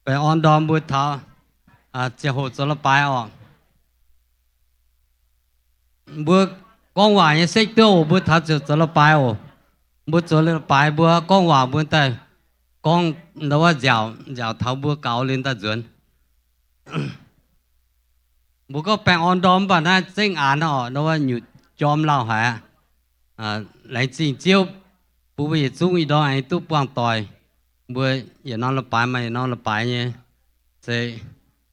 Baengh orn ndorm mbuo taux ziangh hoc zoux leiz-baaix oc. Mbuo gorngv waac nyei sekv duqv oc, mbuo taux ziouc zoux leiz-baaix oc. Mbuo zoux leiz-baaix mbuo gorngv waac mbuo daaih gorngv ndau wuov nziaauc, nziaauc taux mbuo gaux liuz daaih nzuonx. Mbuo gorngv baengh orn ndorm mv baac naaiv zengv aanx oc, ndau wuov nyutc jorm lauh haic aqv. Laengz zingh Ziouv bun mbuo yietc zungv ih ndorm aengx duqv buangh doic. Mbuo yietc norm leiz-baaix maaih yietc norm leiz-baaix nyei. Se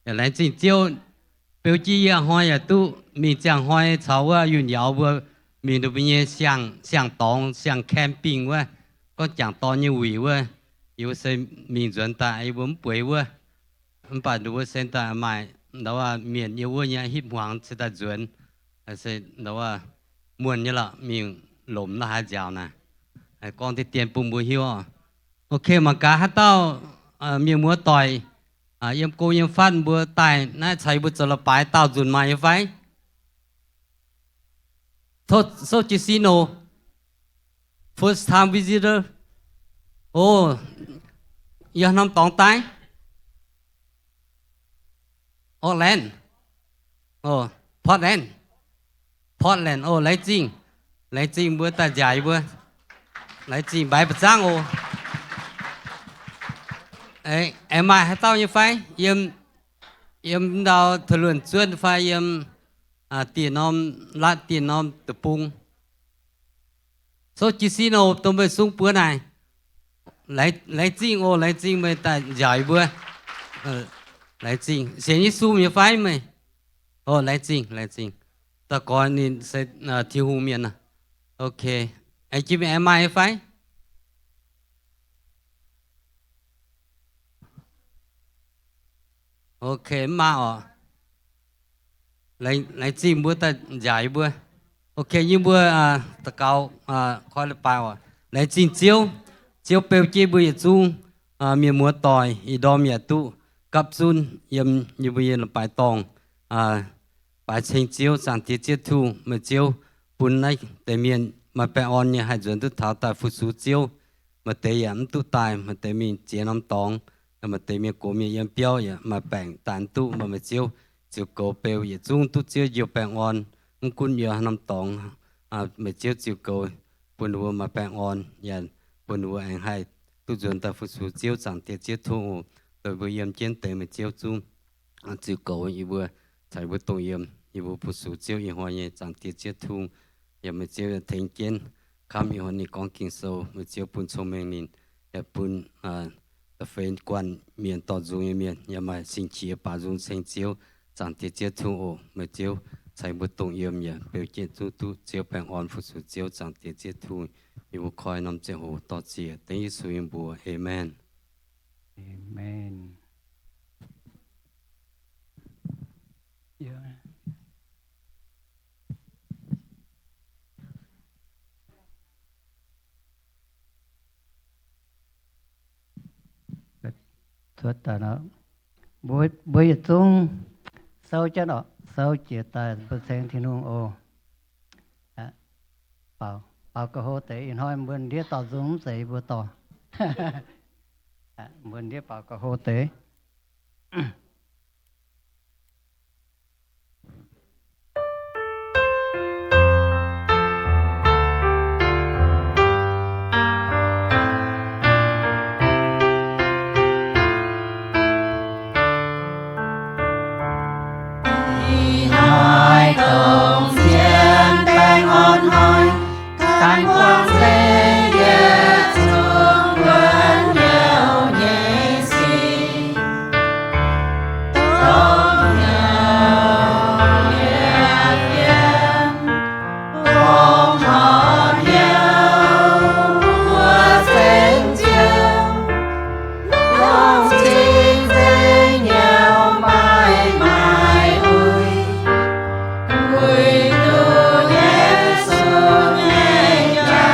yaac laengz zingh Ziouv, beu jienv yie a'hnoi yaac duqv mingh ziangh hnoi caux wuov yunh yauz mbuo mingh ninh mbuo nyei siang, siang-dorngx, siang-camping wuov, gorngv jangc dorn nyei wuic wuov, yie mbuo se mingh nzuonx daaih yie mbuo mv bueix wuov. Mv baac ninh mbuo se daaih maaih ndau wuov mienh yiem wuov nyei hipv hmuangx se daaih nzuonx, se ndau wuov muonh nyei lorqc, mingh lomc naaiv haaix nziaaux naaic. Gorngv deix dien bun mbuo hiuv oc. Ok, mangc gaax haaix dauh mienh muoz doic yiem go yiem fatv mbuo daaih naaiv caux yie mbuo zoux leiz-baaix daauh nzunc maaih nyei fai? Sou jiez sin oc. First time visitor. O, yie norm dorngx daaih. Oakland, Portland, Portland. O, laengz zingh, laengz zingh mbuo daaih nziaauc yie mbuo. Laengz zingh mbaix ba'zangv oc. Aengx maaih haaix dauh nyei fai? Yiem, yiem ndau Taiv Luonh Zuonv fai yiem dieh norm, latv dieh norm deic-bung. Sou jiez sin oc, dongh meih sung buo naaic. Laengz zingh oc, laengz zingh meih daaih nziaauc yie mbuo. Laengz zingh. Sienx Yesu nyei fai meih? O, laengz zingh, laengz zingh. Da'goi ninh se Tin-Hungh mienh. Ok. Aengx jiex mingh aengx maaih nyei fai? Ok, mv maaih oc. Laengz zingh mbuo daaih nziaauc yie mbuo. Ok, yie mbuo daux gaux koi leiz-baaix oc. Laengz zingh Ziouv. Ziouv beu jienv mbuo yietc zungv mienh muoz doic ih ndorm yaac duqv gapv zunv yiem yie mbuo nyei leiz-baaix dorngh baaix ceng Ziouv. Zaangc Diex Ziouv Tin-Hungh, meih Ziouv bun naaiv deix mienh maaih baengh orn nyei haih nzuonx duqv taux daaih fu-sux Ziouv. Maaih deix yaac mv duqv daaih, maaih deix mingh ziex norm dorngx, maaih deix mienh gox mienh yiem biauv yaac maaih baengc daaih mv duqv. Mv baac meih Ziouv ziux goux beu yietc zungv duqv Ziouv njoux baengh orn. Mv gunv yiem haaix norm dorngx, meih Ziouv ziux goux bun ninh mbuo maaih baengh orn, yaac bun ninh mbuo aengx haih duqv nzuonx daaih fu-sux Ziouv. Zaangc Diex Ziouv Tin-Hungh, dongh mbuo yiem jienv deix meih Ziouv zungv ziux goux yie mbuo, caux yie mbuo dongh yiem, yie mbuo fu-sux Ziouv ih hnoi nyei. Zaangc Diex Ziouv Tin-Hungh, yaac meih Ziouv yaac tengx jienv Kam ih hnoi ninh gorngv Ging-Sou, meih Ziouv bun cong-mengh ninh, yaac bun da'feix guanh mienh dorh nzung nyei mienh yaac maaih sing-qiex baaux nzung ceng Ziouv. Zaangc Diex Ziouv Tin-Hungh oc, meih Ziouv caux yie mbuo dongh yiem yaac beu jienv zungv duqv Ziouv baengh orn fu-sux Ziouv. Zaangc Diex Ziouv Tin-Hungh, yie mbuo koi norm ziangh hoc dorh ziex dengv Yesu nyei mbuox. Aamen. Aamen. Cuotv daaih nor, mbuo, mbuo yietc zungv souv jienv oc, souv jiez daaih mbuo ceng Tin-Hungh oc. Baaux, baaux ga'hlo deix, ih hnoi mbuo ndiev dorh nzung mv zeiz yie mbuo dorh. Mbuo ndiev baaux ga'hlo deix. Ih hnoi dongh zien baengh orn hnoi, dangx buangh zeiv yietc zungv wuonx youh nyei sic. Dongh youh yietc yiem, dongh horpc youh mbuo ceng Ziouv. Longc cing-nzengc youh maaih maaiz uix, uix duqv Yesu nyei jauv.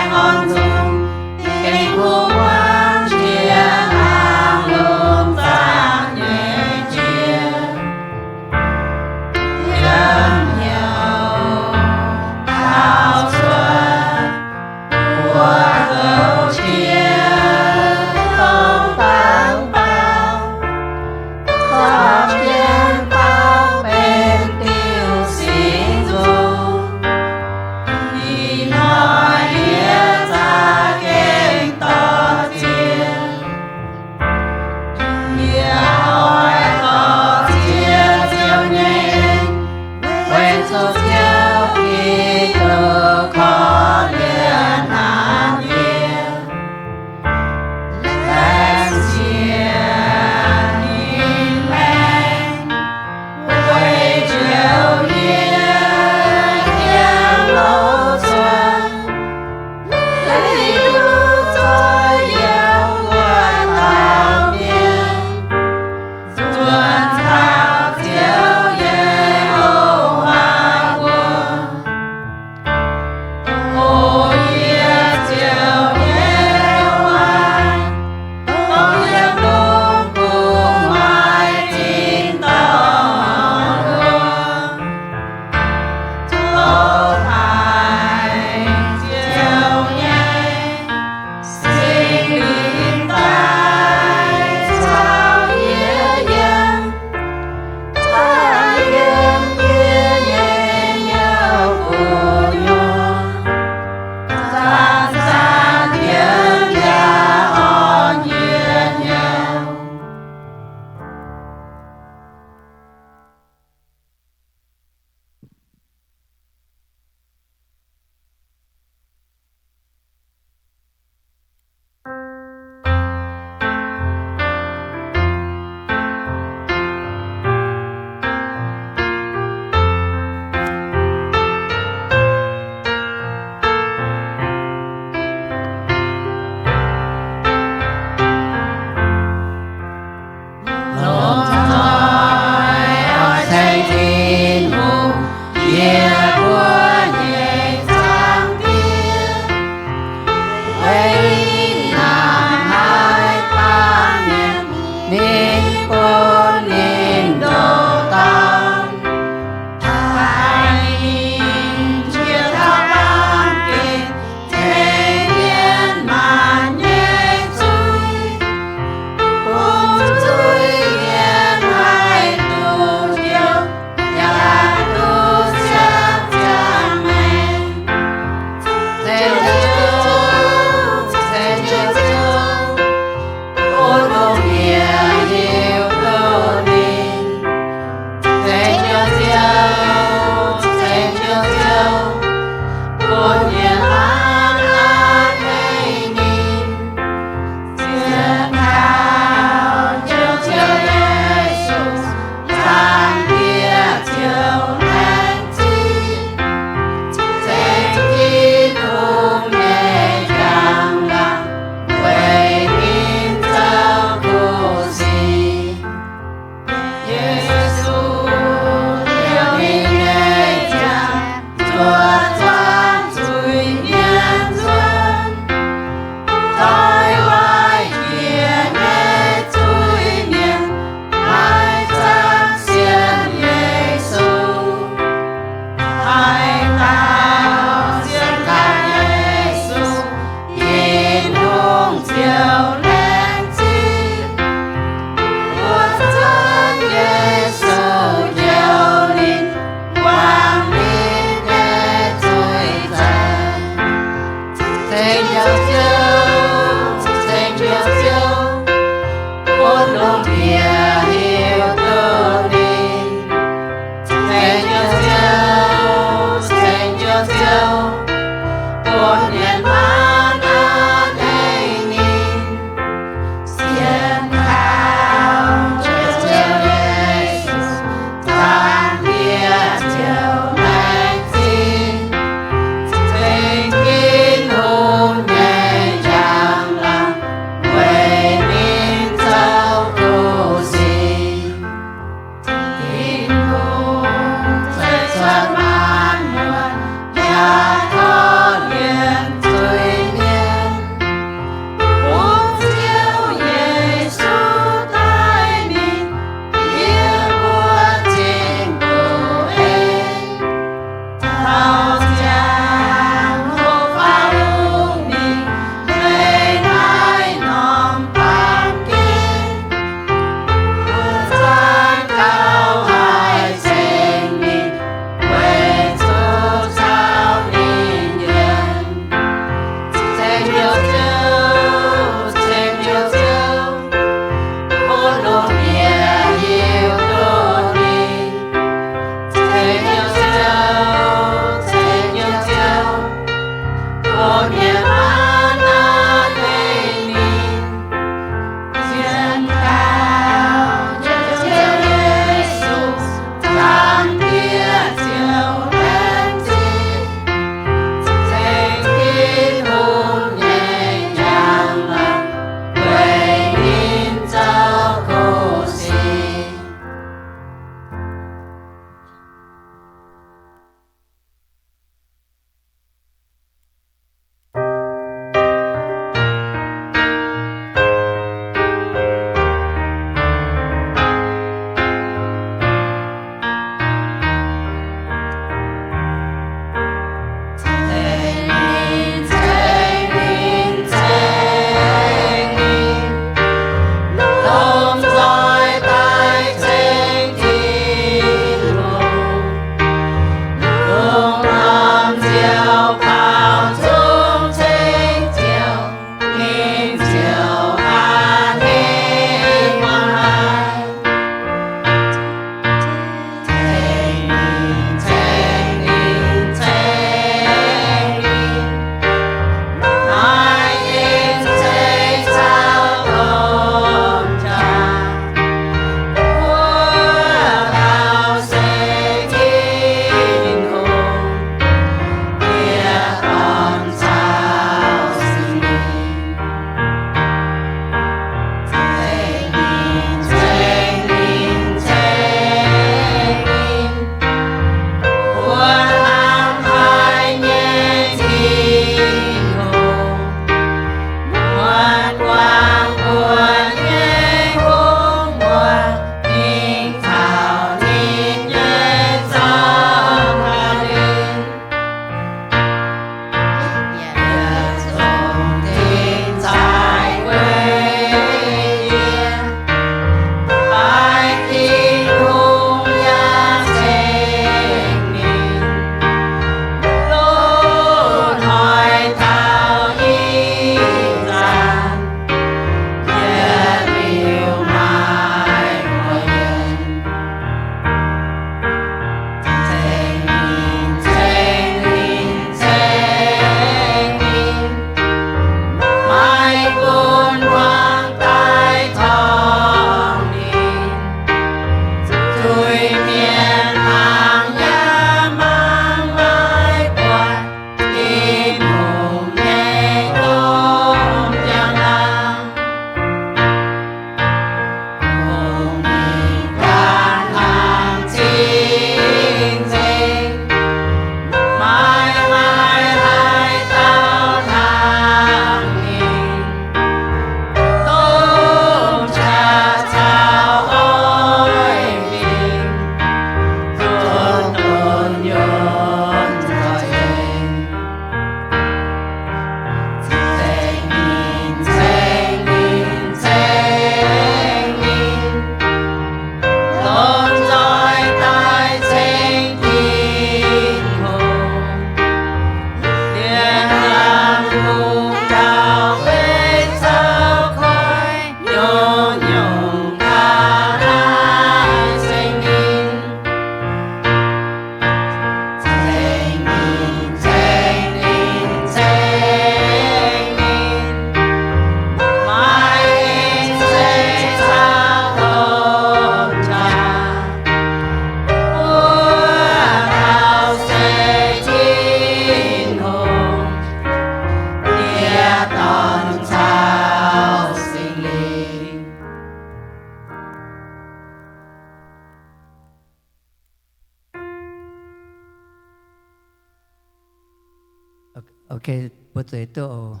Ok, mbuo zueiz duqv oc.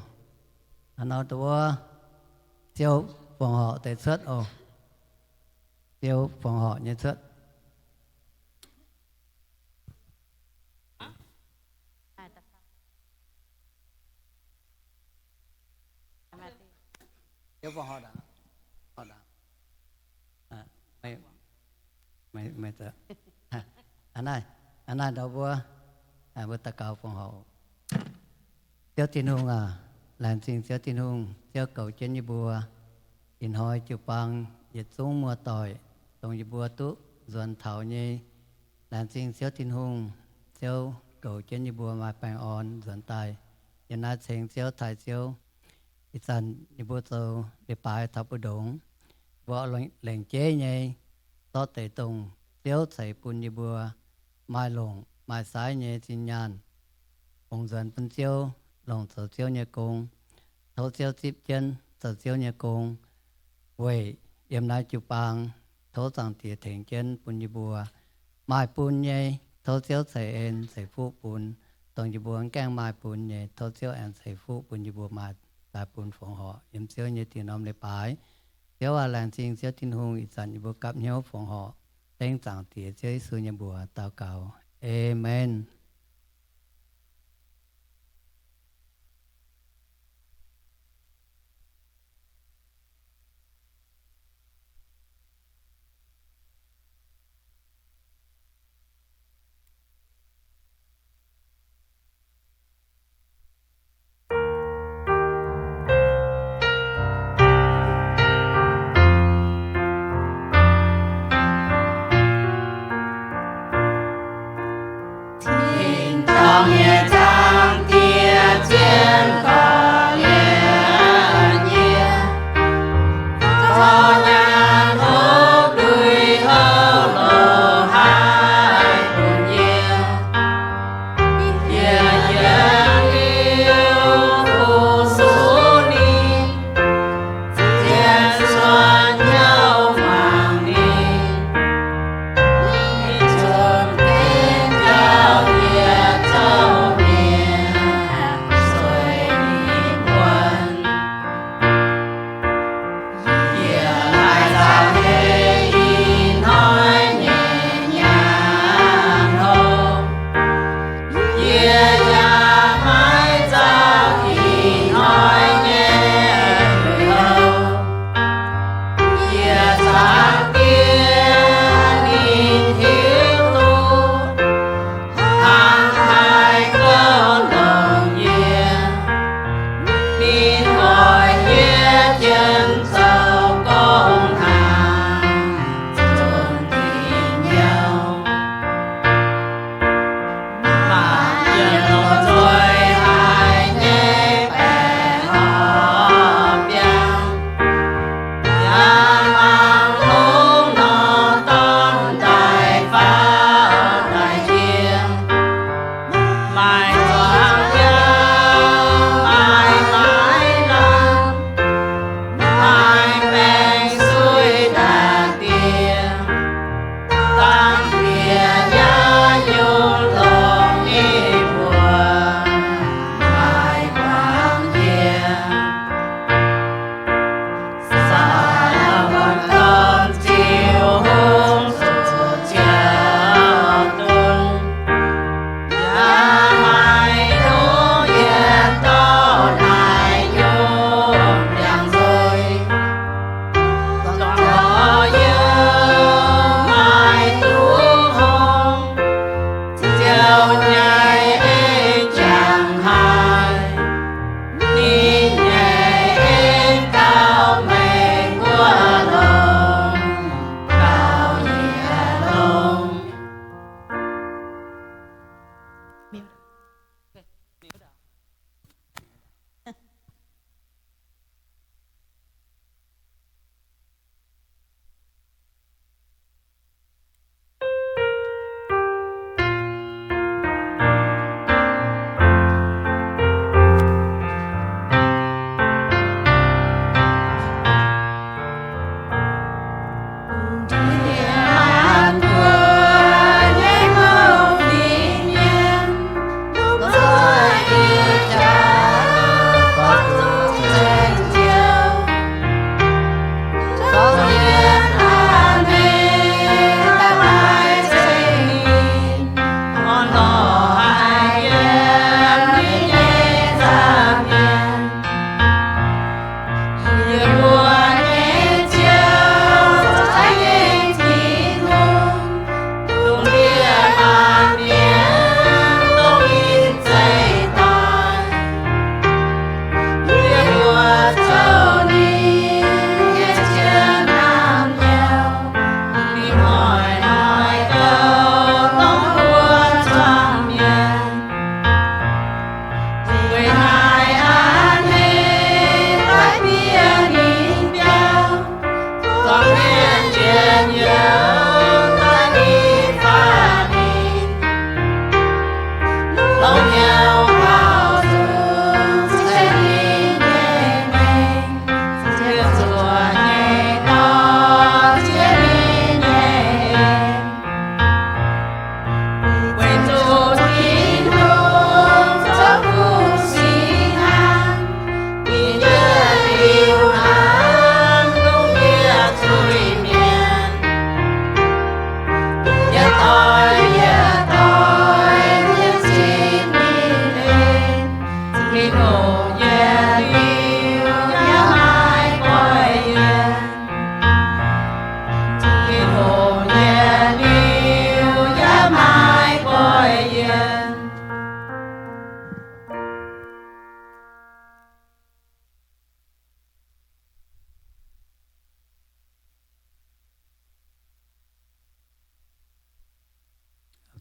Hnangv nor dongh wuov, Ziouv fongc horc deix cuotv oc. Ziouv fongc horc nyei cuotv. Hnangv naaiv, hnangv naaiv ndau mbuo, mbuo daux gaux fongc horc. Ziouv Tin-Hungh aac, laengz zingh Ziouv Tin-Hungh, Ziouv goux jienv yie mbuo ih hnoi jiu-baang yietc zungv muoz-doic, dongh yie mbuo duqv nzuonx taux nyei. Laengz zingh Ziouv Tin-Hungh, Ziouv goux jienv yie mbuo maaih baengh orn nzuonx daaih yiem naaiv ceng Ziouv taaih Ziouv. Ih zanc yie mbuo zoux leiz-baaix taux mbu'ndongx, mbuo lengc jeiv nyei zorqv deix dongh Ziouv ceix bun yie mbuo maaih longc maaih saaiv nyei zinh nyaanh, fungx nzuonx bun Ziouv, longc zoux Ziouv nyei gong. Tov Ziouv zipv jienv zoux Ziouv nyei gong weic yiem naaiv jiu-baang. Tov Zaangc Diex tengx jienv bun yie mbuo maaih bun nyei. Tov Ziouv ceix en ceix fuqv bun dongh yie mbuo mv gaengh maaih bun nyei. Tov Ziouv aengx ceix fuqv bun yie mbuo maaih daaih bun fongc horc yiem Ziouv nyei dingc norm leiz-baaix. Ziouv aac, laengz zingh Ziouv Tin-Hungh, ih zanc yie mbuo gapv hnyouv fongc horc dengv Zaangc Diex Ziouv Yesu nyei mbuox daux gaux. Aamen.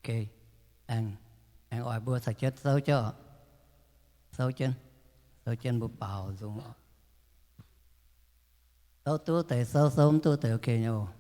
geh, aengx, aengx oix mbuo caux jienv souv jienv, souv jienv, souv jienv mbuo baaux nzung oc. Souv duqv deix souv, souv mv duqv deix ok nyei oc.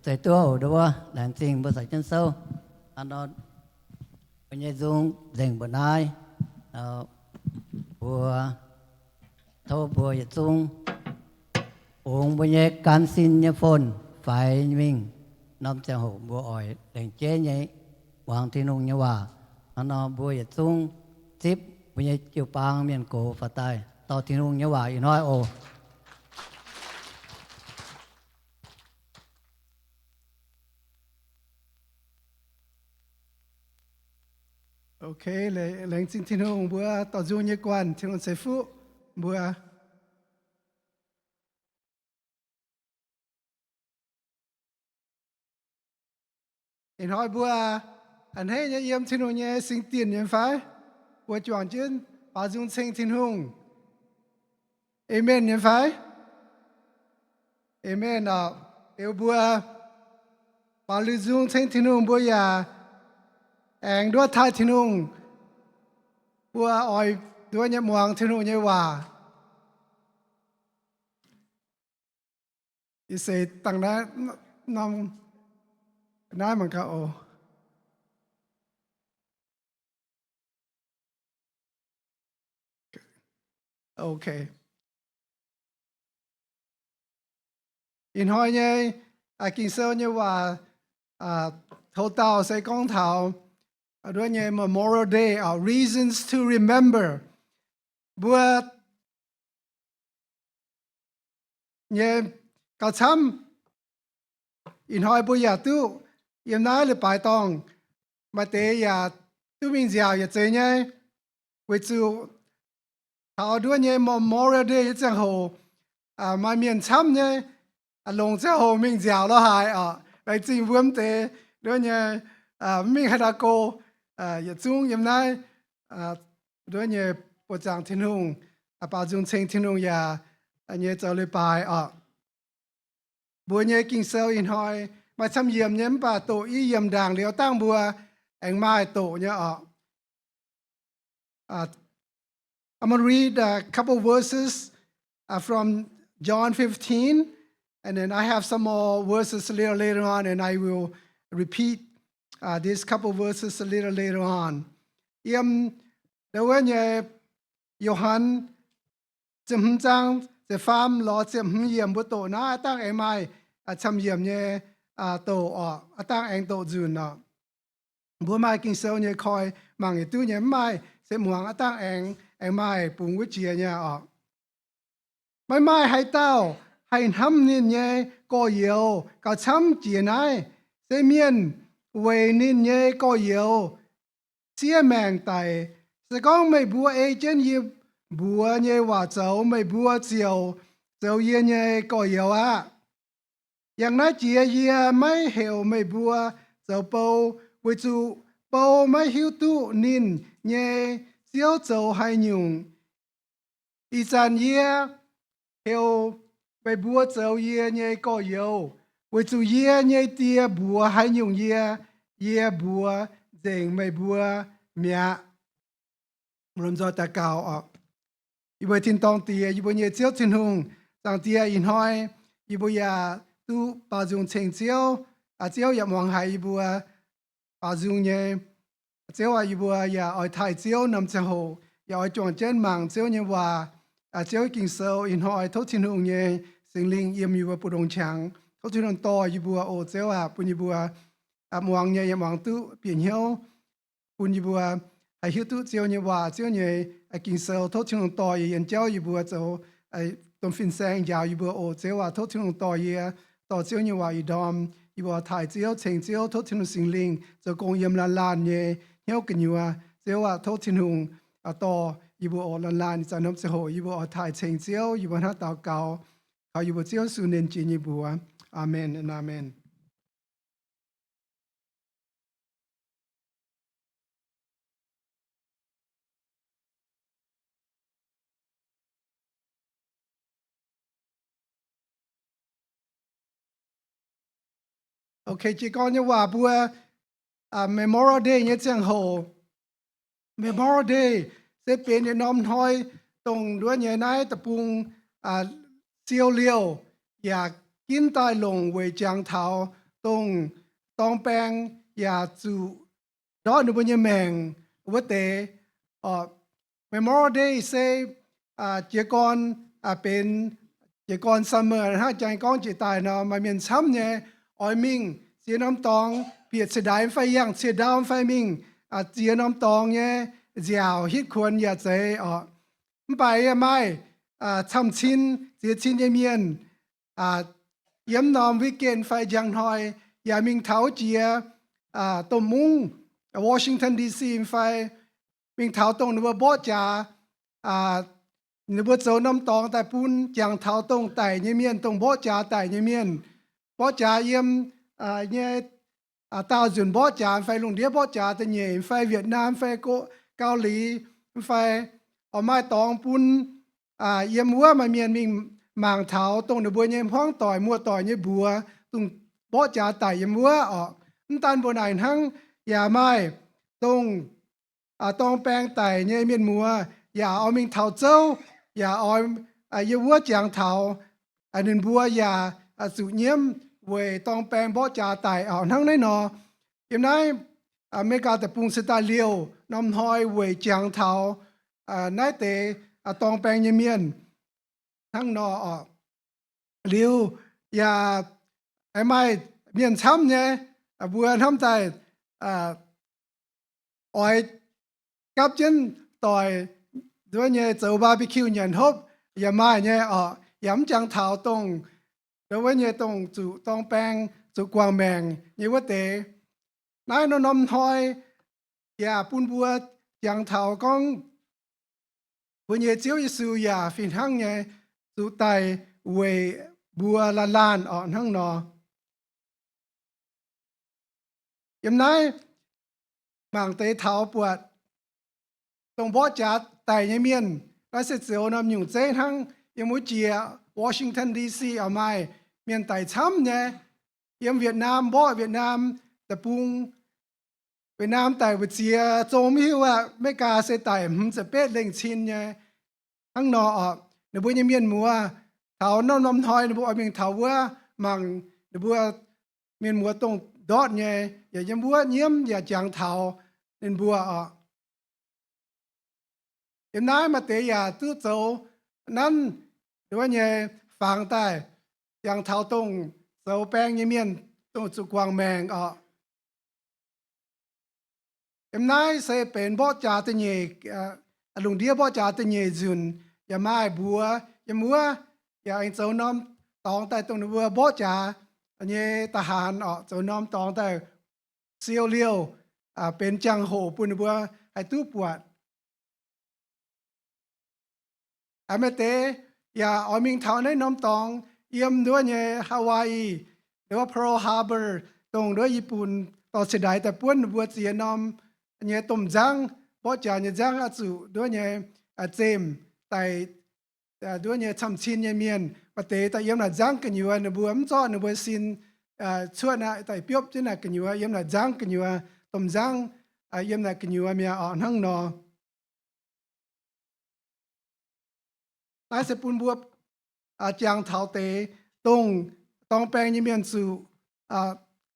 Zeiz duqv oc, ndau wuov. Laengz zingh mbuo caux jienv souv. Hnangv nor, mbuo nyei nzung nzengc mbuoqc naaiv, mbuo tov mbuo yietc zungv bungx mbuo nyei gan sin nyei phone faix mingh. Norm ziangh hoc mbuo oix lengc jeiv nyei muangx Tin-Hungh nyei waac. Hnangv nor mbuo yietc zungv zipv mbuo nyei jiu-baang mienh gox faaux daaih dorh Tin-Hungh nyei waac ih hnoi oc. Ok, laengz zingh Tin-Hungh, mbuo dorh nzung nyei guanh, Tin-Hungh ceix fuqv mbuo. Ih hnoi mbuo a'hneiv nyei yiem Tin-Hungh nyei singx dinc nyei fai? Mbuo juangc jienv baaux nzung ceng Tin-Hungh. Amen nyei fai? Amen oc. Liuz mbuo baaux nzung ceng Tin-Hungh, mbuo yaac aengx nduov taaih Tin-Hungh. Mbuo oix nduov nyei muangx Tin-Hungh nyei waac. Ih se dangh naaiv, norm naaiv mangc gaax oc. Ok. Ih hnoi nyei Ging-Sou nyei waac, aa, houv dauh se gorngv taux nduov nyei Memorial Day, aa, Reasons to Remember. Mbuo nyei gauh camv, ih hnoi mbuo yaac duqv yiem naaiv leiz-baaix dorngh, maaih deix yaac duqv mingh nziaauc yaac zeiz nyei. Weic zuqc taux nduov nyei Memorial Day nyei ziangh hoc, maaih mienh camv nyei, longc ziangh hoc mingh nziaauc lo haaix oc. Laengz zingh mbuo mv deix nduov nyei, mv mingh haaix ndau go, yietc zungv yiem naaiv nduov nyei buoqc zaangc Tin-Hungh, baaux nzung ceng Tin-Hungh yaac nyei zoux leiz-baaix oc. Mbuo nyei Ging-Sou ih hnoi maaih camv yiemc nyei, mv baac doqc i yiemc ndaangc liuz dangh mbuo aengx maaih doqc nyei oc. I'm gonna read a couple verses, uh, from John fifteen, and then I have some more verses a little later on, and I will repeat, uh, these couple verses a little later on. Yiem ndau wuov nyei Yo^han ziepc hmz zaang ziepc faam lorz ziepc hmz yiemc mbuo doqc naaiv, aav dangh aengx maaih camv yiemc nyei doqc oc, aav dangh aengx doqc nzunc oc. Mbuo maaih Ging-Sou nyei koi mangc yietc duqv nyei, mv maaih se muangx aav dangh aengx, aengx maaih bungx wuov jiex nyei oc. Maiv maaih haaix dauh haih hnamv ninh nyei gorx-youz gauh camv jiex naaiv, se mienh weic ninh nyei gorx-youz siev maengc daic. Se gorngv meih mbuo ei jienv yie mbuox nyei waac zoux, meih mbuo ziouc zoux yie nyei gorx-youz aqv. Yangh naaiv jiex yie maiv heuc meih mbuo zoux bou, weic zuqc bou maiv hiuv duqv ninh nyei ziouv zoux haaix nyungc. Ih zanc yie heuc meih mbuo zoux yie nyei gorx-youz, weic zuqc yie nyei Die mbuox haaix nyungc yie, yie mbuox nzengc meih mbuo mi'aqv. Mbuo lomh nzoih daux gaux oc. Yie mbuo tin-dorngh Diex, yie mbuo nyei Ziouv Tin-Hungh, Zaangc Diex, ih hnoi yie mbuo yaac duqv baaux nzung ceng Ziouv. Ziouv yaac muangx haiz yie mbuo baaux nzung nyei. Ziouv aac, yie mbuo yaac oix taaih Ziouv norm ziangh hoc, yaac oix juangc jienv mangc Ziouv nyei waac. Ziouv, Ging-Sou ih hnoi tov Tin-Hungh nyei Singx Lingh yiem yie mbuo mbu'ndongx qangx. Tov Tin-Hungh dorh yie mbuo oc. Ziouv aac, bun yie mbuo muangx nyei yaac muangx duqv bieqc hnyouv, bun yie mbuo haih hiuv duqv Ziouv nyei waac, Ziouv nyei Ging-Sou. Tov Tin-Hungh dorh yie, yien jauv yie mbuo zoux domh fin-saeng njaaux yie mbuo oc. Ziouv aac, tov Tin-Hungh dorh yie, dorh Ziouv nyei waac ih ndorm yie mbuo taaih Ziouv, ceng Ziouv. Tov Tin-Hungh Singx Lingh zoux gong yiem laanh laanh nyei hnyouv gu'nyuoz. Ziouv aac, tov Tin-Hungh dorh yie mbuo oc. Laanh laanh ih zanc norm ziangh hoc yie mbuo oix taaih ceng Ziouv, yie mbuo hnangv daux gaux kaux yie mbuo Ziouv Yesu nernh jiex nyei mbuox. Aamen, aamen. Ok, jiez gorn nyei waac mbuo, Memorial Day nyei ziangh hoc. Memorial Day se benx yietc norm hnoi, dongh nduov nyei naaiv deic-bung siou liouh yaac ginv daaih longc weic jangx taux dongh dorng baeng yaac zuqc ndortv ninh mbuo nyei maengc wuov deix. Memorial Day se jiez gorn benx jiez gorn summer hnangv, jangx gorngv jiex daaih nor maaih mienh camv nyei oix mingh ziex norm dorngx, bieqc cie-ndaix fai yangh cie-ndau fai mingh ziex norm dorngx nyei nziaauc hitv kuonx yaac zeiz oc. Mv baac yaac maaih camv-cin ziex cin nyei mienh yiem norm weekend fai njang hnoi yaac mingh taux jiex domh mungv, Washington D C fai mingh taux dongh ninh mbuo mborqv jaax, ninh mbuo zoux norm dorngx daaih bun jangx taux dongh daic nyei mienh, dongh mborqv jaax daic nyei mienh. Mborqv jaax yiem nyei daauh nzunc mborqv jaax fai lungh ndiev mborqv jaax da'nyeic fai Vietnam fai Gau Liz fai oix maaih dorngx bun yiem wuov maaih mienh mingh mangc taux dongh ninh mbuo nyei hmuangv doic muoz-doic nyei mbuox dongh mborqv jaax daic yiem wuov oc. Mv daan mbuo naaic hnangv, yaac maaih dongh dorng baeng daic nyei mienh muoz yaac oix mingh taux zouv, yaac oix yiem wuov jangx taux. Ninh mbuo yaac zuqc nyiemv weic dorng baeng mborqv jaax daic oc. Hnangv naaiv nor, yiem naaiv America Deic-Bung se daaih liouh norm hnoi weic jangx taux naaiv deix dorng baeng nyei mienh. Hnangv nor oc. Liuz yaac maaih mienh camv nyei, mbuo hnamv daaih oix gapv jienv doic nduov nyei zoux barbecue nyanc hopv yaac maaih nyei oc. Yaac mv jangx taux dongh nduov nyei dongh zuqc dorng baeng zuqc guangc maengc nyei wuov deix. Naaiv norm-norm hnoi yaac bun mbuo jangx taux gorngv mbuo nyei Ziouv Yesu yaac fih hnangv nyei zuqc daic weic mbuo laanh laanh oc. Hnangv nor, yiem naaiv mangc deix taux buatc dongh mborqv jaax daic nyei mienh. Naaiv se zoux norm nyungc zeiv hnangv. Yiem wuov jiex Washington D C oc maaih mienh daic camv nyei. Yiem Vietnam mborqv Vietnam Deic-Bung, Vietnam daic mbu'ziex zong mv hiuv aqv. America se daic hmz ziepc betv lengh cin nyei. Hnangv nor oc, ninh mbuo nyei mienh muoz taux norm-norm hnoi ninh mbuo oix mingh taux wuov mangc ninh mbuo mienh muoz dongh ndortv nyei, yaac yiem wuov nyiemv yaac jangx taux ninh mbuo oc. Yiem naaiv maaih deix yaac duqv zoux nanv nduov nyei fangx daaih jangx taux dongh zoux baeng nyei mienh dongh zuqc guangc maengc oc. Yiem naaiv se benx mborqv jaax da'nyeic, lungh ndiev mborqv jaax da'nyeic nzunc, yaac maaih mbuox yiem wuov, yaac aengx zoux norm dorngx daaih dongh ninh mbuo mborqv jaax nyei da'haanx oc, zoux norm dorngx daaih siou liouh benx jangx-hoc bun ninh mbuo haih duqv buatc. Maaih deix yaac oix mingh taux naaiv norm dorngx yiem nduov nyei Hawaii, nduov Pearl Harbor, dongh nduov Yic Bun dorh cie-ndaix daaih buonv ninh mbuo ziex norm nyei domh nzangv, mborqv jaax nyei nzangv oix zuqc nduov nyei zemh daic nduov nyei camv-cin nyei mienh. Maaih deix daaih yiem naaic nzangv gu'nyuoz ninh mbuo mv zorqv ninh mbuo sin cuotv naaic, daaih biopv jienv naaic gu'nyuoz, yiem naaic nzangv gu'nyuoz, domh nzangv yiem naaic gu'nyuoz mi'aqv oc. Hnangv nor, naaiv se bun mbuo jangx taux deix dongh dorng baeng nyei mienh zuqc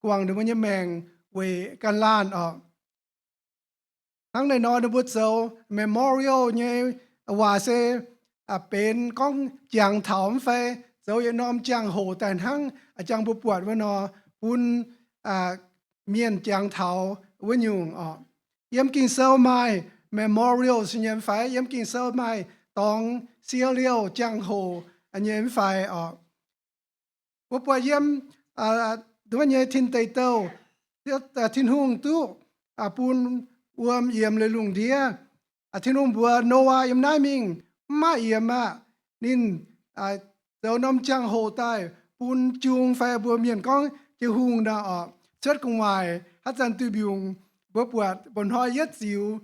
guangc ninh mbuo nyei maengc weic ganh laanh oc. Hnangv naaiv nor ninh mbuo zoux memorial nyei waac se benx gorngv jangx taux mv fai zoux yietc norm jangx-hoc daaih hnangv jangx mbuo buatc wuov nor, bun mienh jangx taux wuov nyungc oc. Yiem Ging-Sou maaih memorial nyei mv fai? Yiem Ging-Sou maaih dorngx siou liouh jangx-hoc nyei mv fai oc? Mbuo buatc yiem nduov nyei Tin Deic Douh, Tin-Hungh duqv bun wuom yiemx leiz lungh ndiev. Tin-Hungh mbuox Noaa yiem naaiv mingh mv maaih yiemx aqv. Ninh zoux norm jangx-hoc daaih bun jung fai mbuo mienh gorngv jiu-hungh nor oc, cuotv gu'nguaaic haaix zanc duih mbiungc. Mbuo buatc mba'hnoi yietv ziux,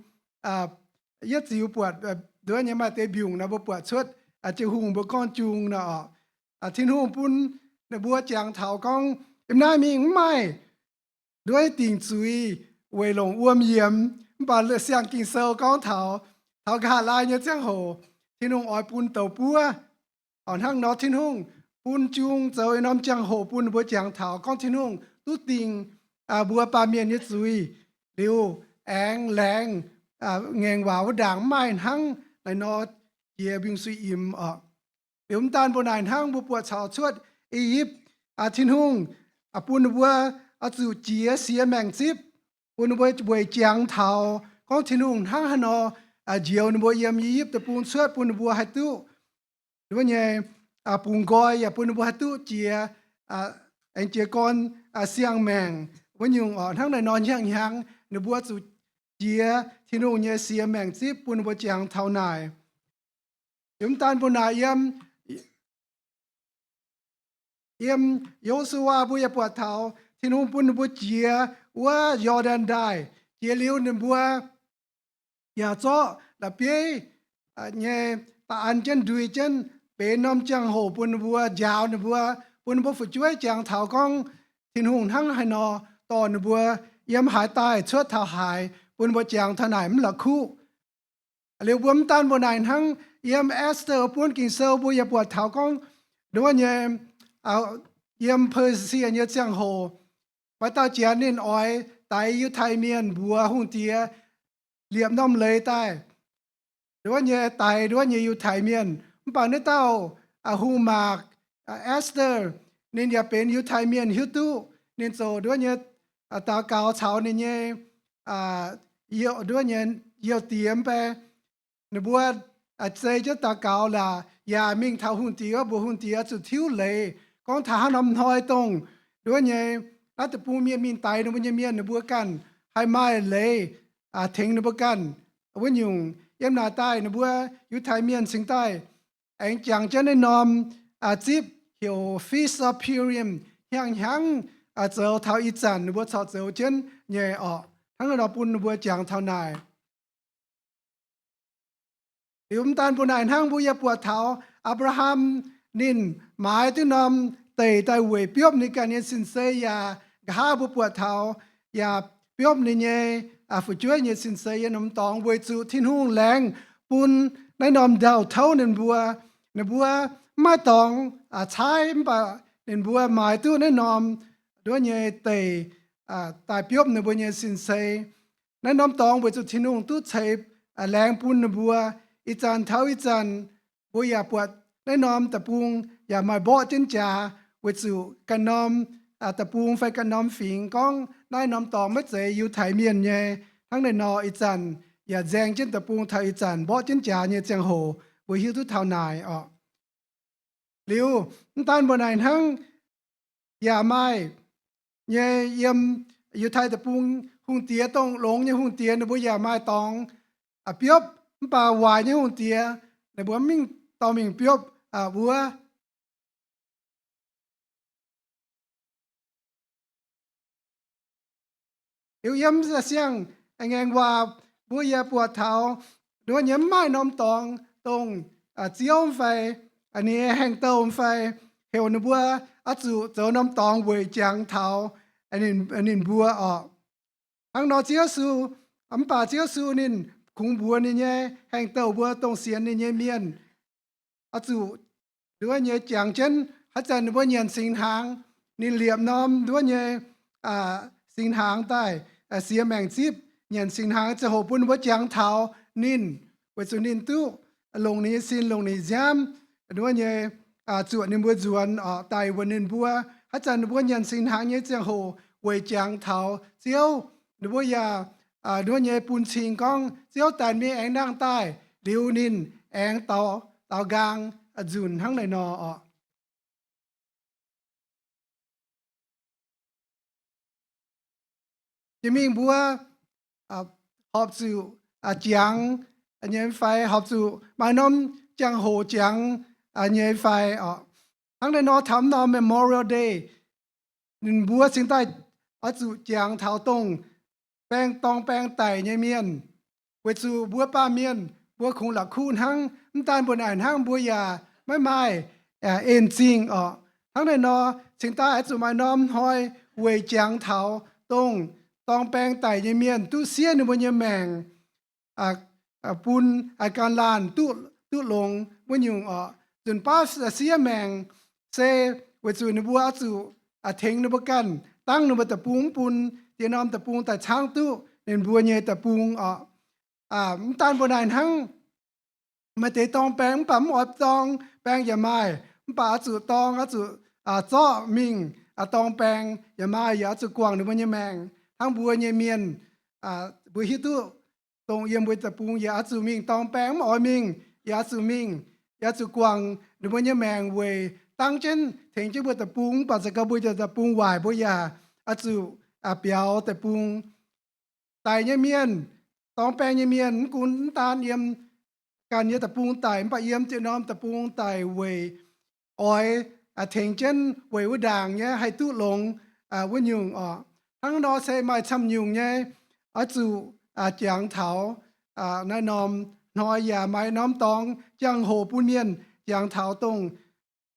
yietv ziux buatc nduov nyei maaih deix mbiungc nor mbuo buatc cuotv jiu-hungh mbuo gorngv jung nor oc. Tin-Hungh bun ninh mbuo jangx taux gorngv yiem naaiv mingh mv maaih nduov dingc zuiz weic longc wuom yiemx. Mv baac siang Ging-Sou gorngv taux, taux nqa'haav laai nyei ziangh hoc, Tin-Hungh oix bun douz buov. Hnangv nor Tin-Hungh bun jung zoux yietc norm jangx-hoc bun ninh mbuo jangx taux gorngv Tin-Hungh duqv dingh mbuo baamh mienh nyei zuiz, liuz aengx laengz ngaengc waac wuov ndaangc mv maaih hnangv naaiv nor jiex mbiungc-suiv imx oc. Liuz mv daan mbuo naaic hnangv mbuo buatc caux cuotv I^yipv, Tin-Hungh bun ninh mbuo oix zuqc jiex siex maengc zipv, bun ninh mbuo weic jangx taux gorngv Tin-Hungh hnangv haaix nor njoux ninh mbuo yiem I^yipv Deic-Bung cuotv, bun ninh mbuo haih duqv nduov nyei bungx nqoi, yaac bun ninh mbuo haih duqv jiex, aengx jiez gorn siang-maengc wuov nyungc oc. Hnangv naaiv nor hnyangx-hnyangx ninh mbuo zuqc jiex Tin-Hungh nyei siex maengc zipv bun ninh mbuo jangx taux naaic. Liuz mv daan mbuo naaic yiem, yiem Yo^su^waa mbuo yaac buatc taux Tin-Hungh bun ninh mbuo jiex wuov Yo^ndaan Ndaaih. Jiex liuz ninh mbuo yaac zorqv la'bieiv nyei da'an jienv ndui jienv benx norm jangx-hoc bun ninh mbuo, njaaux ninh mbuo, bun ninh mbuo fu'jueiv jangx taux gorngv Tin-Hungh hnangv haaix nor dorh ninh mbuo yiem haaix daaih cuotv taux haaix, bun ninh mbuo jangx taux naaic mv la'kuqv. Liuz mbuo mv daan mbuo naaic hnangv, yiem Ester buonv Ging-Sou mbuo yaac buatc taux gorngv nduov nyei, yiem Persia nyei ziangh hoc, maaih dauh janx ninh oix daix Yiutai Mienh mbuox hungh diex liepc norm leiz daaih, nduov nyei daix nduov nyei Yiutai Mienh. Mv baac naaiv dauh hungh maak, Ester, ninh yaac benx Yiutai Mienh hiuv duqv. Ninh ziouc nduov nyei daux gaux caux ninh nyei, nduov nyei youh diex mv bei, ninh mbuo zei jienv daux gaux laaix yaac mingh taux hungh diex mbuox hungh diex zuqc tiuv leiz gorngv taux haaix norm hnoi dongh nduov nyei naaiv deic-bung mienh mingh daix ninh mbuo nyei mienh, ninh mbuo ganh haih maaih leiz tengx ninh mbuo ganh. Wuov nyungc yiem naaic daaih ninh mbuo Yiutai Mienh cingx daaih aengx jangx jienv naaiv norm zipv heuc Feast of Purim, hnyangx-hnyangx zoux taux ih zanc ninh mbuo corc zoux jienv nyei orqc. Hnangv naaiv nor bun ninh mbuo jangx taux naaic. Liuz mv daan mbuo naaic hnangv, mbuo yaac buatc taux Apc^laa^ham ninh maaiz duqv norm deic daaih weic biopv ninh ganh nyei sin-sei yaac nqa'haav mbuo buatc taux yaac biopv ninh nyei fu'jueiv nyei sin-sei yiem norm dorngx weic zuqc Tin-Hungh laengz bun naaiv norm ndau-touv ninh mbuo. Ninh mbuo mv maaih dorngx caaiv mv baac ninh mbuo maaiz duqv naaiv norm nduov nyei deic daaih biopv ninh mbuo nyei sin-sei. Naaiv norm dorngx weic zuqc Tin-Hungh duqv ceix laengz bun ninh mbuo. Ih zanc taux ih zanc mbuo yaac buatc naaiv norm deic-bung yaac maaih mborqv jienv jaax weic zuqc ganh norm deic-bung fai ganh norm fingx gorngv naaiv norm dorngx maiv zeiz Yiutai Mienh nyei. Hnangv naaiv nor ih zanc yaac nzaeng jienv deic-bung taux ih zanc mborqv jienv jaax nyei ziangh hoc mbuo hiuv duqv taux naaic orqc. Liuz mv daan mbuo naaic hnangv, yaac maaih nyei yiem Yiutai deic-bung hungh diex dongh longx nyei hungh diex ninh mbuo yaac maaih dorngx biopv, mv baac waaic nyei hungh diex ninh mbuo mv mingh dorh mingh biopv wuov. Liuz yiem siang-ngaengc waac mbuo yaac buatc taux nduov nyei mv maaih norm dorngx dongh Ziouv fai ninh nyei haengh douh fai heuc ninh mbuo oix zuqc zoux norm dorngx weic jangx taux ninh mbuo orqc. Hnangv nor Ziouv Yesu, mv baac Ziouv Yesu ninh kungx mbuox ninh nyei haengh douh mbuo dongh sienx ninh nyei mienh oix zuqc nduov nyei jangx jienv haaix zanc ninh mbuo nyanc singx hnaangx, ninh liepc norm nduov nyei singx hnaangx daaih, siex maengc zipv nyanc singx hnaangx ziangh hoc bun ninh mbuo jangx taux ninh, weic zuqc ninh duqv longc ninh nyei sin, longc ninh nziaamv, nduov nyei zuoqc ninh mbuo nzuonx orqc, daic wuonx ninh mbuo. Haaix zanc ninh mbuo nyanc singx hnaangx nyei ziangh hoc weic jangx taux Ziouv, ninh mbuo yaac nduov nyei bun cing gorngv Ziouv daaih mingh aengx nangh daaih liuz ninh aengx daaux, daaux nqaang nzunc hnangv naaiv nor orqc. Jiex mingh mbuo horpc zuqc jangx nyei fai horpc zuqc maaih norm jangx-hoc jangx nyei fai orqc. Hnangv naaiv nor taux norm Memorial Day, ninh mbuo cingx daaih oix zuqc jangx taux dongh baeng dorng baeng daic nyei mienh, weic zuqc mbuo baamh mienh mbuo kungx la'kuqv hnangv. Mv daan mbuo naaic hnangv, mbuo yaac maiv maaih en zingh orqc. Hnangv naaiv nor cingx daaih oix zuqc maaih norm hnoi weic jangx taux dongh dorng baeng daic nyei mienh duqv siev ninh mbuo nyei maengc bun gan laanh duqv longx wuov nyungc orqc. Nzunc baav siev maengc se weic zuqc ninh mbuo oix zuqc tengx ninh mbuo ganh dangv ninh mbuo deic-bung, mv bun ziex norm deic-bung daaih caangv duqv ninh mbuo nyei deic-bung oc. Mv daan mbuo naaic hnangv, maaih deix dorng baeng mv baac mv oix dorng baeng yaac maaih, mv baac oix zuqc dorng, oix zuqc zorqv mingh dorng baeng yaac maaih, yaac oix zuqc guangc ninh mbuo nyei maengc. Hnangv mbuo nyei mienh, mbuo hiuv duqv dongh yiem mbuo deic-bung yaac oix zuqc mingh dorng baeng, mv oix mingh yaac oix zuqc mingh, yaac oix zuqc guangc ninh mbuo nyei maengc weic dangv jienv tengx jienv mbuo deic-bung. Mv baac za'gengh mbuo nyei deic-bung waaic mbuo yaac oix zuqc biaux deic-bung. Daic nyei mienh, dorng baeng nyei mienh, mv gunv mv daan yiem ganh nyei deic-bung daic, mv baac yiem ziex norm deic-bung daic weic oix tengx jienv weic wuov ndaangc nyei haih duqv longx wuov nyungc oc. Hnangv nor se maaih camv nyungc nyei oix zuqc jangx taux naaiv norm hnoi, yaac maaih norm dorngx jangx-hoc bun mienh jangx taux dongh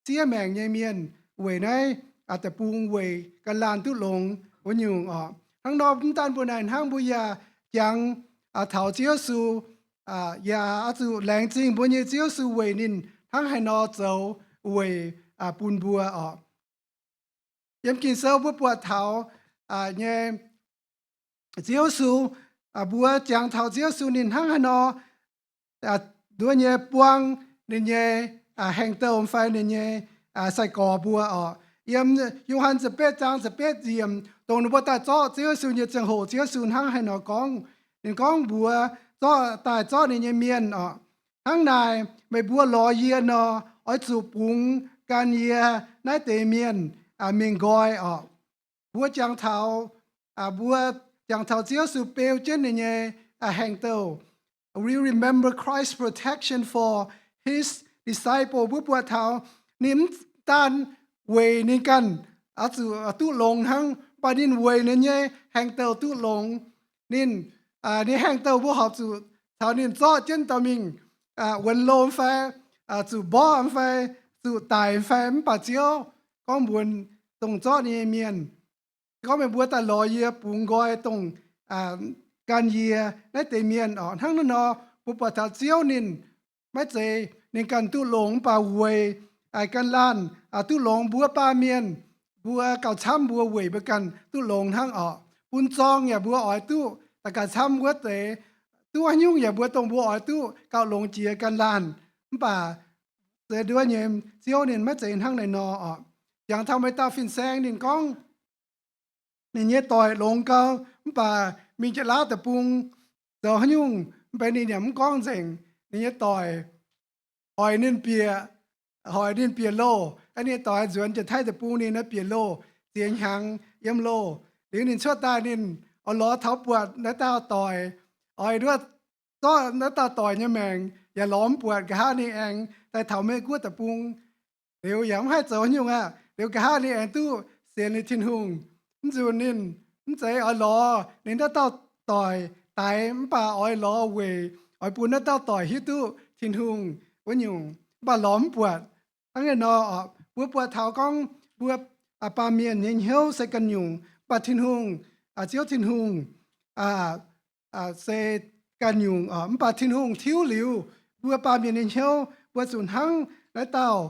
siev maengc nyei mienh weic naaiv deic-bung weic gan laanh duqv longx wuov nyungc oc. Hnangv nor mv daan mbuo naaic hnangv, mbuo yaac jangx taux Ziouv Yesu, yaac oix zuqc laengz zingh mbuo nyei Ziouv Yesu weic ninh hnangv haaix nor zoux weic bun mbuo oc. Yiem Ging-Sou mbuo buatc taux nyei Ziouv Yesu, mbuo jangx taux Ziouv Yesu ninh hnangv haaix nor nduov nyei buang ninh nyei haengh douh fai ninh nyei sai-gorx mbuo oc. Yiem Yo^han ziepc betv zaang ziepc betv yiemc, dongh ninh mbuo daaih zorqv Ziouv Yesu nyei ziangh hoc, Ziouv Yesu hnangv haaix nor gorngv. Ninh gorngv mbuox zorqv, daaih zorqv ninh nyei mienh oc, hnangv naaic, meih mbuo lorz yie nor, oix zuqc bungx gan yie naaiv deix mienh mingh nqoi oc. Mbuo jangx taux, mbuo jangx taux Ziouv Yesu beu jienv ninh nyei haengh douh. We remember Christ's protection for his disciple. Mbuo buatc taux ninh mv daan weic ninh ganh oix zuqc duqv longx hnangv, mv baac ninh weic ninh nyei haengh douh duqv longx. Ninh, ninh haengh douh mbuo horpc zuqc caux ninh zorqv jienv dorh mingh wuonx loh fai zuqc mborqv fai zuqc daic fai, mv baac Ziouv gorngv mbuox dongh zorqv ninh nyei mienh, gorngv meih mbuo daaih lorz yie bungx nqoi dongh gan yie naaiv deix mienh oc. Hnangv naaiv nor, mbuo buatc taux Ziouv ninh maiv zeiz ninh ganh duqv longx, mv baac weic gan laanh duqv longx. Mbuo baamh mienh, mbuo gauh camv, mbuo weic mbuo ganh duqv longx hnangv oc. Bun zorng yaac mbuo oix duqv daux gaux camv wuov deix, duqv haaix nyungc yaac mbuo dongh mbuo oix duqv gauh longx jiex gan laanh. Mv baac se nduov nyei Ziouv ninh maiv zeiz hnangv naaiv nor oc. Jangx taux maaih dauh fin-saeng ninh gorngv, ninh nyei doic longx gau, mv baac mingh Janx-Laauv deic-bung zoux haaix nyungc, mv baac ninh yaac mv gorngv nzengc. Ninh nyei doic hoic ninh bieqc, hoic ninh bieqc loh. Ninh nyei doic nzuonx Janx-Taiv deic-bung, ninh naaiv bieqc loh ziex hnyangx yiem loh. Liuz ninh cuotv daaih ninh oix lorz taux buatc naaiv dauh doic, oix nduov zorqv naaiv dauh doic nyei maengc yaac lorz mv buatc. Nqa'haav ninh aengx daaih taux Meiv-Guoqv deic-bung. Liuz yaac mv haih zoux haaix nyungc aqv. Liuz nqa'haav ninh aengx duqv sienx liuz Tin-Hungh. Mv nzunc ninh mv zeiz oix lorz ninh naaiv dauh doic daix, mv baac oix lorz weic oix bun naaiv dauh doic hiuv duqv Tin-Hungh wuov nyungc, mv baac lorz mv buatc. Hnangv naaiv nor, mbuo buatc taux gorngv mbuo baamh mienh nyei hnyouv se ganh nyungc, mv baac Tin-Hungh, Ziouv Tin-Hungh se ganh nyungc. Mv baac Tin-Hungh tiuv liuz mbuo baamh mienh nyei hnyouv, mbuo zuqc hnangv naaiv dauh,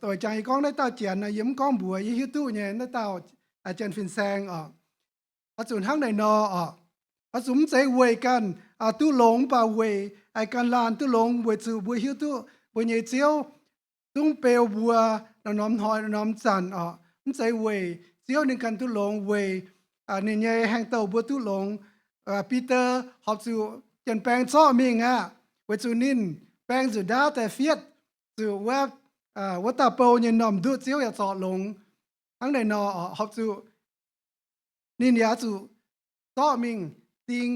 doic jangx yie gorngv naaiv dauh Janx, yie mv gorngv mbuox, yie hiuv duqv nyei, naaiv dauh Janx fin-saeng oc. Oix zuqc hnangv naaiv nor oc. Oix zuqc mv zeiz weic ganh duqv longx, mv baac weic gan laanh duqv longx, weic zuqc mbuo hiuv duqv mbuo nyei Ziouv zungv beu mbuo norm-norm hnoi norm-norm zanc oc. Mv zeiz weic Ziouv ninh ganh duqv longx, weic ninh nyei haengh douh mbuo duqv longx. Bide horpc zuqc janx-baeng zorqv mingh aqv, weic zuqc ninh baeng nzuqc ndaauv daaih fietv zuqc wuov, wuov dauh bou nyei m'nduqc, Ziouv yaac zorc longx. Hnangv naaiv nor horpc zuqc ninh yaac zuqc zorqv mingh ding,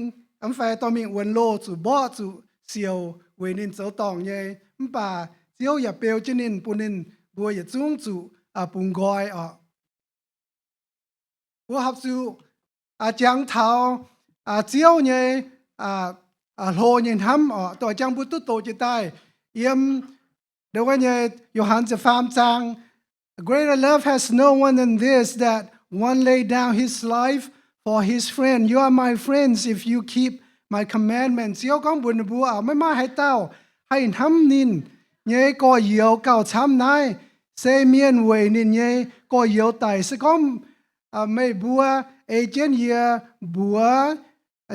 mv fai dorh mingh wuonx loh, zuqc mborqv, zuqc siouc weic ninh zoux dorngc nyei. Mv baac Ziouv yaac beu jienv ninh, bun ninh mbuo yietc zungv zuqc bungx nqoi oc. Mbuo horpc zuqc jangx taux Ziouv nyei hlo nyei hnamv oc. Doic jangx mbuo duqv doqc jiex daaih yiem nduov nyei Yo^han ziepc faam zaang, Greater love has no one than this, that one lay down his life for his friend. You are my friends if you keep my commandment. Ziouv gorngv mbuox ninh mbuo, maiv maaih haaix dauh haih hnamv ninh nyei gorx-youz gauh camv naaiv, se mienh weic ninh nyei gorx-youz daic. Se gorngv meih mbuo ei jienv yie mbuox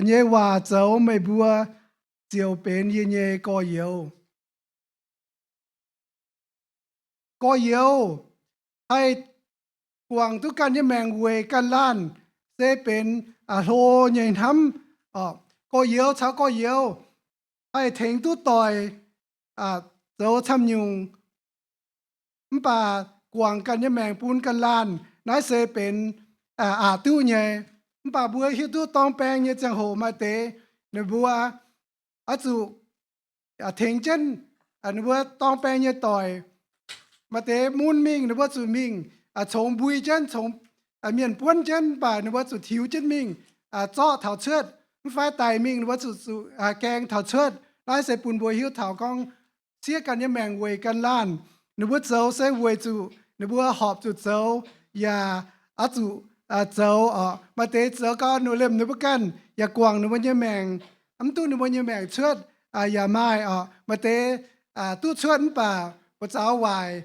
nyei waac zoux, meih mbuo ziouc benx yie nyei gorx-youz. Gorx-youz haih guangc duqv ganh nyei maengc weic ganh laanh se benx hlo nyei hnamv. Gorx-youz caux gorx-youz haih tengx duqv doic zoux camv nyungc, mv baac guangc ganh nyei maengc bun ganh laanh, naaiv se benx aqc duqv nyei. Mv baac mbuo hiuv duqv dorng baeng nyei ziangh hoc maaih deix ninh mbuo oix zuqc tengx jienv ninh mbuo dorng baeng nyei doic. Maaih deix mun mingh ninh mbuo zuqc mingh congx mbui jienv, congx mienh buonv jienv, mv baac ninh mbuo zuqc tiux jienv mingh zorqv taux cuotv. Mv fai daic mingh ninh mbuo zuqc zuqc gaeng taux cuotv. Naaiv se bun mbuo hiuv taux gorngv siev ganh nyei maengc weic ganh laanh. Ninh mbuo zoux se weic zuqc ninh mbuo horpc zuqc zoux, yaac oix zuqc zoux oc. Maaih deix zoux gau ninh liemh ninh mbuo ganh yaac guangc ninh mbuo nyei maengc, mv duqv ninh mbuo nyei maengc cuotv yaac maaih oc. Maaih deix duqv cuotv mv baac buoz-zaux waaic,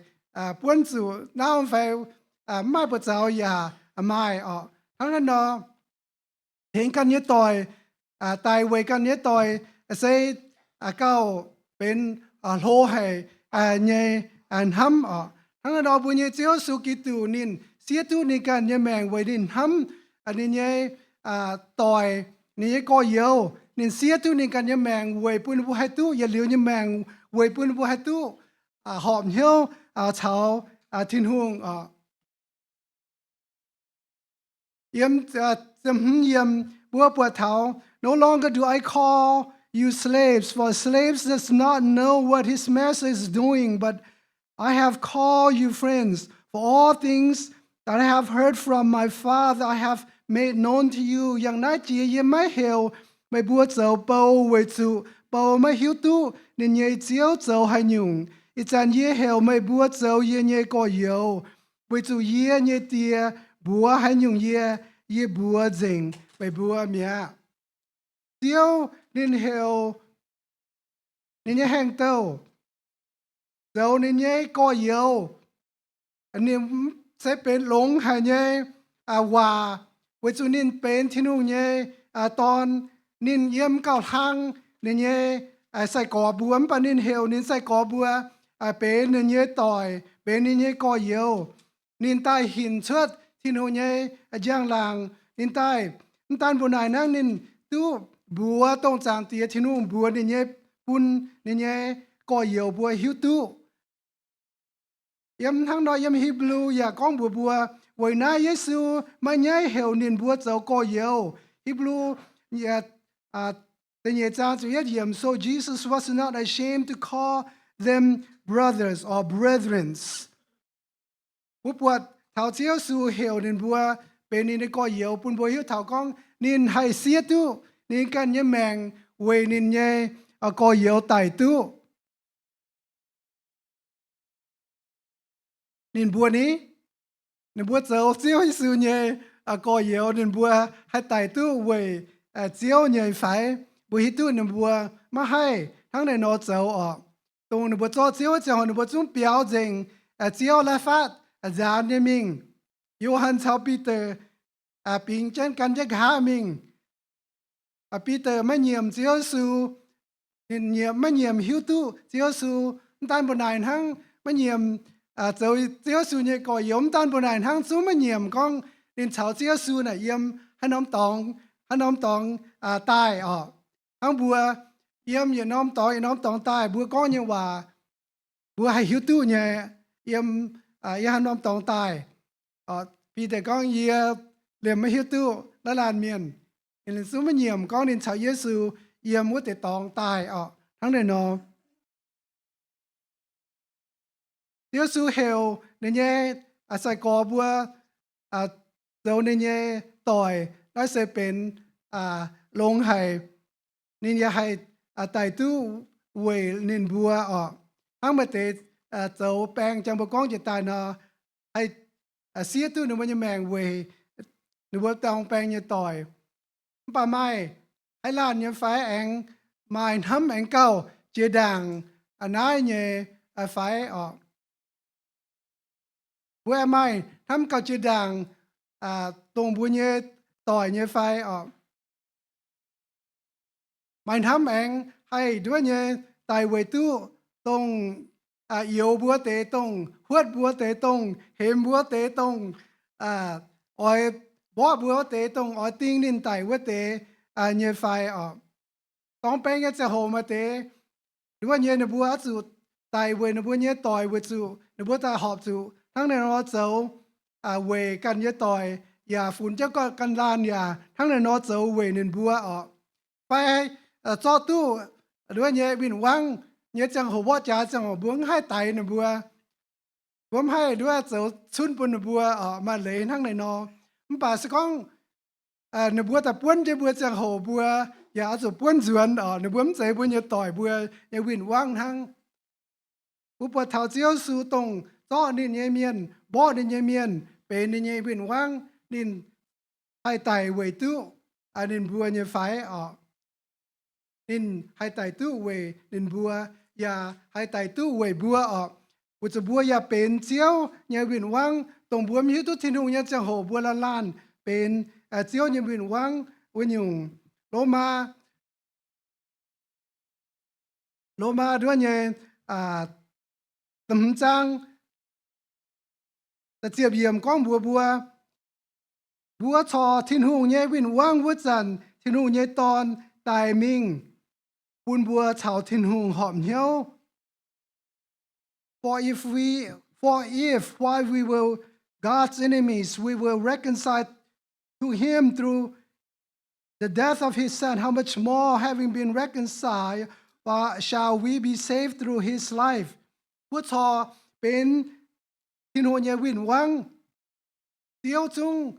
buonv zuqc nauv fai mv maaih buoz-zaux yaac maaih oc. Hnangv naaiv nor, tengx ganh nyei doic, daic weic ganh nyei doic, se gauh benx hlo haic nyei hnamv oc. Hnangv naaiv nor mbuo nyei Ziouv Yesu Giduc ninh siev duqv ninh ganh nyei maengc weic ninh hnamv ninh nyei doic, ninh nyei gorx-youz. Ninh siev duqv ninh ganh nyei maengc weic bun ninh mbuo haih duqv yietc liuz nyei maengc, weic bun ninh mbuo haih duqv horpc hnyouv caux Tin-Hungh oc. Yiem ziepc hmz yiem, mbuo buatc taux, No longer do I call you slaves, for a slave does not know what his master is doing, but I have called you friends, for all things that I have heard from my Father I have made known to you. Yangh naaiv jiex yie maiv heuc meih mbuo zoux bou, weic zuqc bou maiv hiuv duqv ninh nyei ziouv zoux haaix nyungc. Ih zanc yie heuc meih mbuo zoux yie nyei gorx-youz, weic zuqc yie nyei Die mbuox haaix nyungc yie, yie mbuox nzengc meih mbuo mi'aqv. Ziouv ninh heuc ninh nyei haaix dauh zoux ninh nyei gorx-youz, ninh se benx longx haic nyei waac, weic zuqc ninh benx Tin-Hungh nyei Dorn. Ninh yiem gauh hlang ninh nyei sai-gorx mbuo, mv baac ninh heuc ninh sai-gorx mbuo benx ninh nyei doic, benx ninh nyei gorx-youz. Ninh daaih hinc cuotv Tin-Hungh nyei njang-laangc. Ninh daaih, mv daan mbuo naaic hnangv, ninh duqv mbuox dongh Zaangc Diex Tin-Hungh mbuox ninh nyei, bun ninh nyei gorx-youz mbuo hiuv duqv. Yiem hnangv nor, yiem Hipv^lu yaac gorngv mbuox mbuo, weic naaiv Yesu maiv nyaiv heuc ninh mbuo zoux gorx-youz. Hipv^lu da'nyeic zaang ziepc yietv yiemc, So Jesus was not ashamed to call them brothers or brethren. Mbuo buatc taux Ziouv Yesu heuc ninh mbuo benx ninh nyei gorx-youz bun mbuo hiuv taux gorngv ninh haih siev duqv ninh ganh nyei maengc weic ninh nyei gorx-youz daic duqv. Ninh mbuo ni, ninh mbuo zoux Ziouv Yesu nyei gorx-youz, ninh mbuo haih daic duqv weic Ziouv nyei fai? Mbuo hiuv duqv ninh mbuo maiv haih hnangv naaiv nor zoux oc. Dongh ninh mbuo zorqv Ziouv ziangh hoc ninh mbuo zungv biaux nzengc Ziouv lai-fatv nzaanx nyei mingh. Yo^han caux Bide bingx jienv gan jienv nqa'haav mingh. Bide maiv nyiemc Ziouv Yesu. Ninh maiv nyiemc hiuv duqv Ziouv Yesu. Mv daan mbuo naaic hnangv maiv nyiemc zoux Ziouv Yesu nyei gorx-youz, mv daan mbuo naaic hnangv zungv maiv nyiemc gorngv ninh caux Ziouv Yesu naaic yiem haaix norm dorngx, haaix norm dorngx daaih oc. Hnangv mbuo yiem yietc norm dorngx yietc norm dorngx daaih, mbuo gorngv nyei waac mbuo haih hiuv duqv nyei, yiem, yiem haaix norm dorngx daaih. Bide gorngv, Yie liemh maiv hiuv duqv naaiv laanh mienh. Ninh zungv maiv nyiemc gorngv ninh caux Yesu yiem wuov deix dorngx daaih oc. Hnangv naaiv nor, Ziouv Yesu heuc ninh nyei sai-gorx mbuo zoux ninh nyei doic, naaiv se benx longx haic. Ninh yaac haih daic duqv weic ninh mbuo oc. Hnangv maaih deix zoux baeng jangx mbuo gorngv jiex daaih nor, haih siev duqv ninh mbuo nyei maengc weic ninh mbuo dorng baeng nyei doic. Mv baac maaih haaix laanh nyei fai aengx maaih hnamv aengx gauh jiex ndaangc naaiv nyei fai oc? Mbuo aengx maaih hnamv gauh jiex ndaangc dongh mbuo nyei doic nyei fai orqc? Maaih hnamv aengx haih nduov nyei daic weic duqv dongh youx mbuo deix, dongh huotv mbuo deix, dongh hemx mbuo deix, dongh oix mborqv mbuo wuov deix, dongh oix ding ninh daic wuov deix nyei fai orqc? Dorng baeng nyei ziangh hoc maaih deix nduov nyei ninh mbuo oix zuqc daic weic ninh mbuo nyei doic weic zuqc ninh mbuo daaih horpc zuqc hnangv naaiv nor zoux weic ganh nyei doic, yaac funx jienv ganh laanh yaac hnangv naaiv nor zoux weic ninh mbuo orqc? Fai zorqv duqv nduov nyei win-wangv nyei ziangh hoc, mborqv jaax ziangh hoc mbuo mv haih daix ninh mbuo, mbuo mv haih nduov zoux cunv bun ninh mbuo orqc? Maaih leiz hnangv naaiv nor. Mv baac se gorngv ninh mbuo daaih buonv jienv mbuo ziangh hoc, mbuo yaac oix zuqc buonv nzuonx orqc? Ninh mbuo mv zeiz mbuo nyei doic, mbuo nyei win-wangv hnangv. Mbuo buatc taux Ziouv Yesu dongh zorqv ninh nyei mienh, mborqv ninh nyei mienh benx ninh nyei win-wangv, ninh haih daic weic duqv ninh mbuo nyei fai orqc? Ninh haih daic duqv weic ninh mbuo, yaac haih daic duqv weic mbuo orqc? Weic zuqc mbuo yaac benx Ziouv nyei win-wangv. Dongh mbuo mv hiuv duqv Tin-Hungh nyei ziangh hoc mbuo laanh laanh benx Ziouv nyei win-wangv wuov nyungc. Lomaa, Lomaa nduov nyei da'hmz zaang da'ziepc yiemc gorngv mbuox mbuo, mbuo corc Tin-Hungh nyei win-wangv wuov zanc Tin-Hungh nyei Dorn daic mingh bun mbuo caux Tin-Hungh horpc hnyouv. For if we, for if while we were God's enemies, we were reconciled to him through the death of his son, how much more, having been reconciled, shall we be saved through his life? Mbuo corc benx Tin-Hungh nyei win-wangv, Ziouv zungv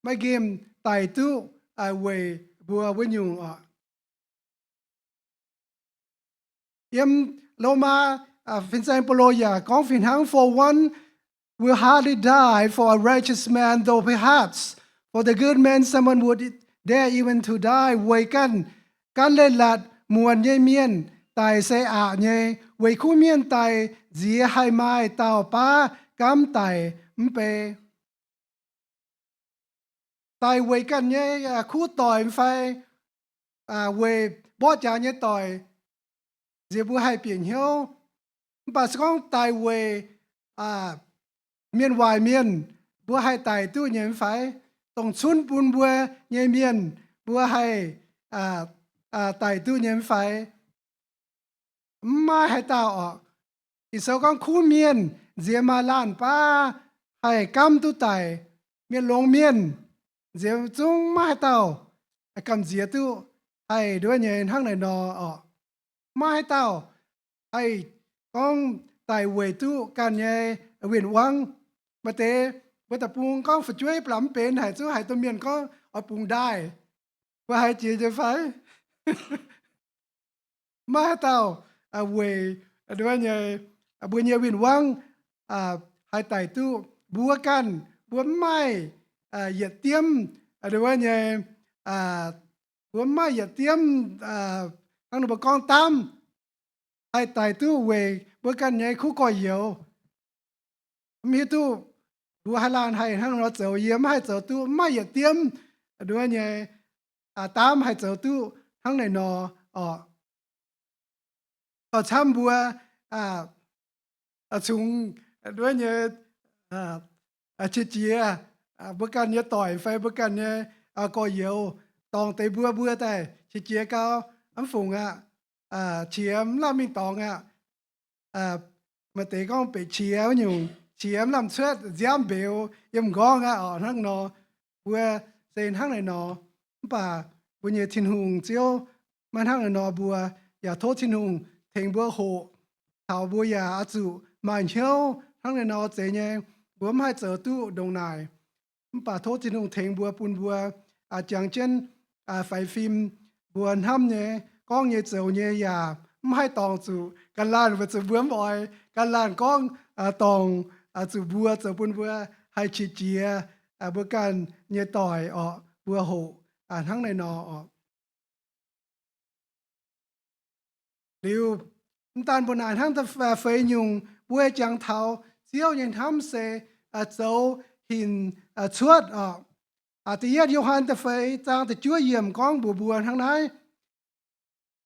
maaih nqemh daic duqv weic mbuo wuov nyungc orqc? Yiem Lomaa fin-saeng Baulo yaac gorngv fih hnangv, for one will hardly die for a righteous man, though perhaps for the good man someone would dare even to die. Weic ganh, gan leiz-latc muonc nyei mienh daic se aqc nyei. Weic kuv mienh daic nziex haih maaih dauh baav gaamv daic mv bei. Daic weic ganh nyei kuv doic fai weic mborqv jaax nyei doic nziex mbuo haih bieqc hnyouv. Mv baac se gorngv daic weic mienh waaic mienh, mbuo haih daic duqv nyei fai? Dongh cunv bun mbuo nyei mienh, mbuo haih daic duqv nyei fai? Mv maaih haaix dauh orqc. Ging-Sou gorngv kuv mienh nziex maaih laanh baav haih gaamv duqv daic. Mienh longx mienh nziex zungv maiv haaix dauh gamh nziex duqv haih nduov nyei hnangv naaiv nor orqc. Maiv haaix dauh haih gorngv daic weic duqv ganh nyei win-wangv. Maaih deix mbuo daaih bungx gorngv fu'jueiv blamv benx haic, zungv haiz domh mienh gorngv oix bungx ndaaih, mbuo haih jiex nyei fai? Maiv haaix dauh weic nduov nyei, mbuo nyei win-wangv haih daic duqv. Mbuo ganh mbuo mv maaih yietc diemv nduov nyei, mbuo mv maaih yietc diemv hnangv ninh mbuo gorngv daamv haih daic duqv weic mbuo ganh nyei kuv gorx-youz. Mv hiuv duqv mbuo haaix laanh haih hnangv nor zoux, yie mv haih zoux duqv, mv maaih yietc diemv nduov nyei daamv haih zoux duqv hnangv naaiv nor orqc. Gauh camv mbuo cungx nduov nyei qiex jiez mbuo ganh nyei doic fai mbuo ganh nyei gorx-youz, dorngc deix mbuo, mbuo daaih qiex jiez gau, mv fungc aqv. Qiex mv lamh mingh dorngx aqv. Maaih deix gorngv beic qiex wuov nyungc, qiex mv lamh cuotv, nziaamv mbeux yiem m'nqorngv aqv orqc. Hnangv nor, mbuo se hnangv naaiv nor. Mv baac mbuo nyei Tin-Hungh Ziouv maiv hnangv naaiv nor mbuo, yaac tov Tin-Hungh tengx mbuo hoqc, taux mbuo yaac oix zuqc maaih hnyouv hnangv naaiv nor zeiz nyei. Mbuo mv haih zoux duqv ndongc naaic. Mv baac tov Tin-Hungh tengx mbuo, bun mbuo jangx jienv faix fim, mbuo hnamv nyei, gorngv nyei, zoux nyei yaac mv haih dorngc zuqc ganh laanh, weic zuqc mbuo mv oix ganh laanh gorngv dorngc zuqc mbuo, zoux bun mbuo haih qiex jiez mbuo ganh nyei doic orqc. Mbuo hoqc hnangv naaiv nor orqc. Liuz, mv daan mbuo naaic hnangv feix nyungc, mbuo jangx taux Ziouv nyei hnamv se zoux hinc cuotv oc. Da'yietv Yo^han da'feix zaang da'juov yiemc gorngv mbuox mbuo hnangv naaiv: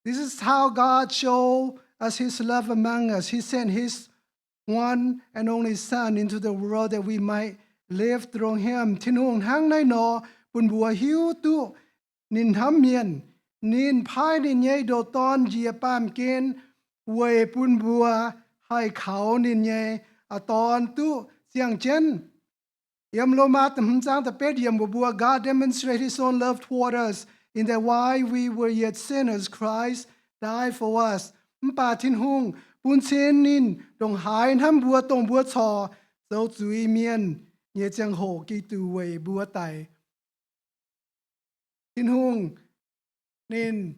This is how God showed us his love among us. He sent his one and only Son into the world that we might live through him. Tin-Hungh hnangv naaiv nor bun mbuo hiuv duqv ninh hnamv mienh. Ninh paaiv ninh nyei ndoqc Dorn njiec baamh gen weic bun mbuo haih kaux ninh nyei Dorn duqv ziangh jienv. Yiem Lomaa da'hmz zaang da'betv yiemc mbuox mbuo, God demonstrated his own love toward us in that while we were yet sinners, Christ died for us. Mv baac Tin-Hungh bun cing ninh ndongc haaix hnamv mbuo, dongh mbuo corc zoux zuiz-mienh nyei ziangh hoc Giduc weic mbuo daic. Tin-Hungh ninh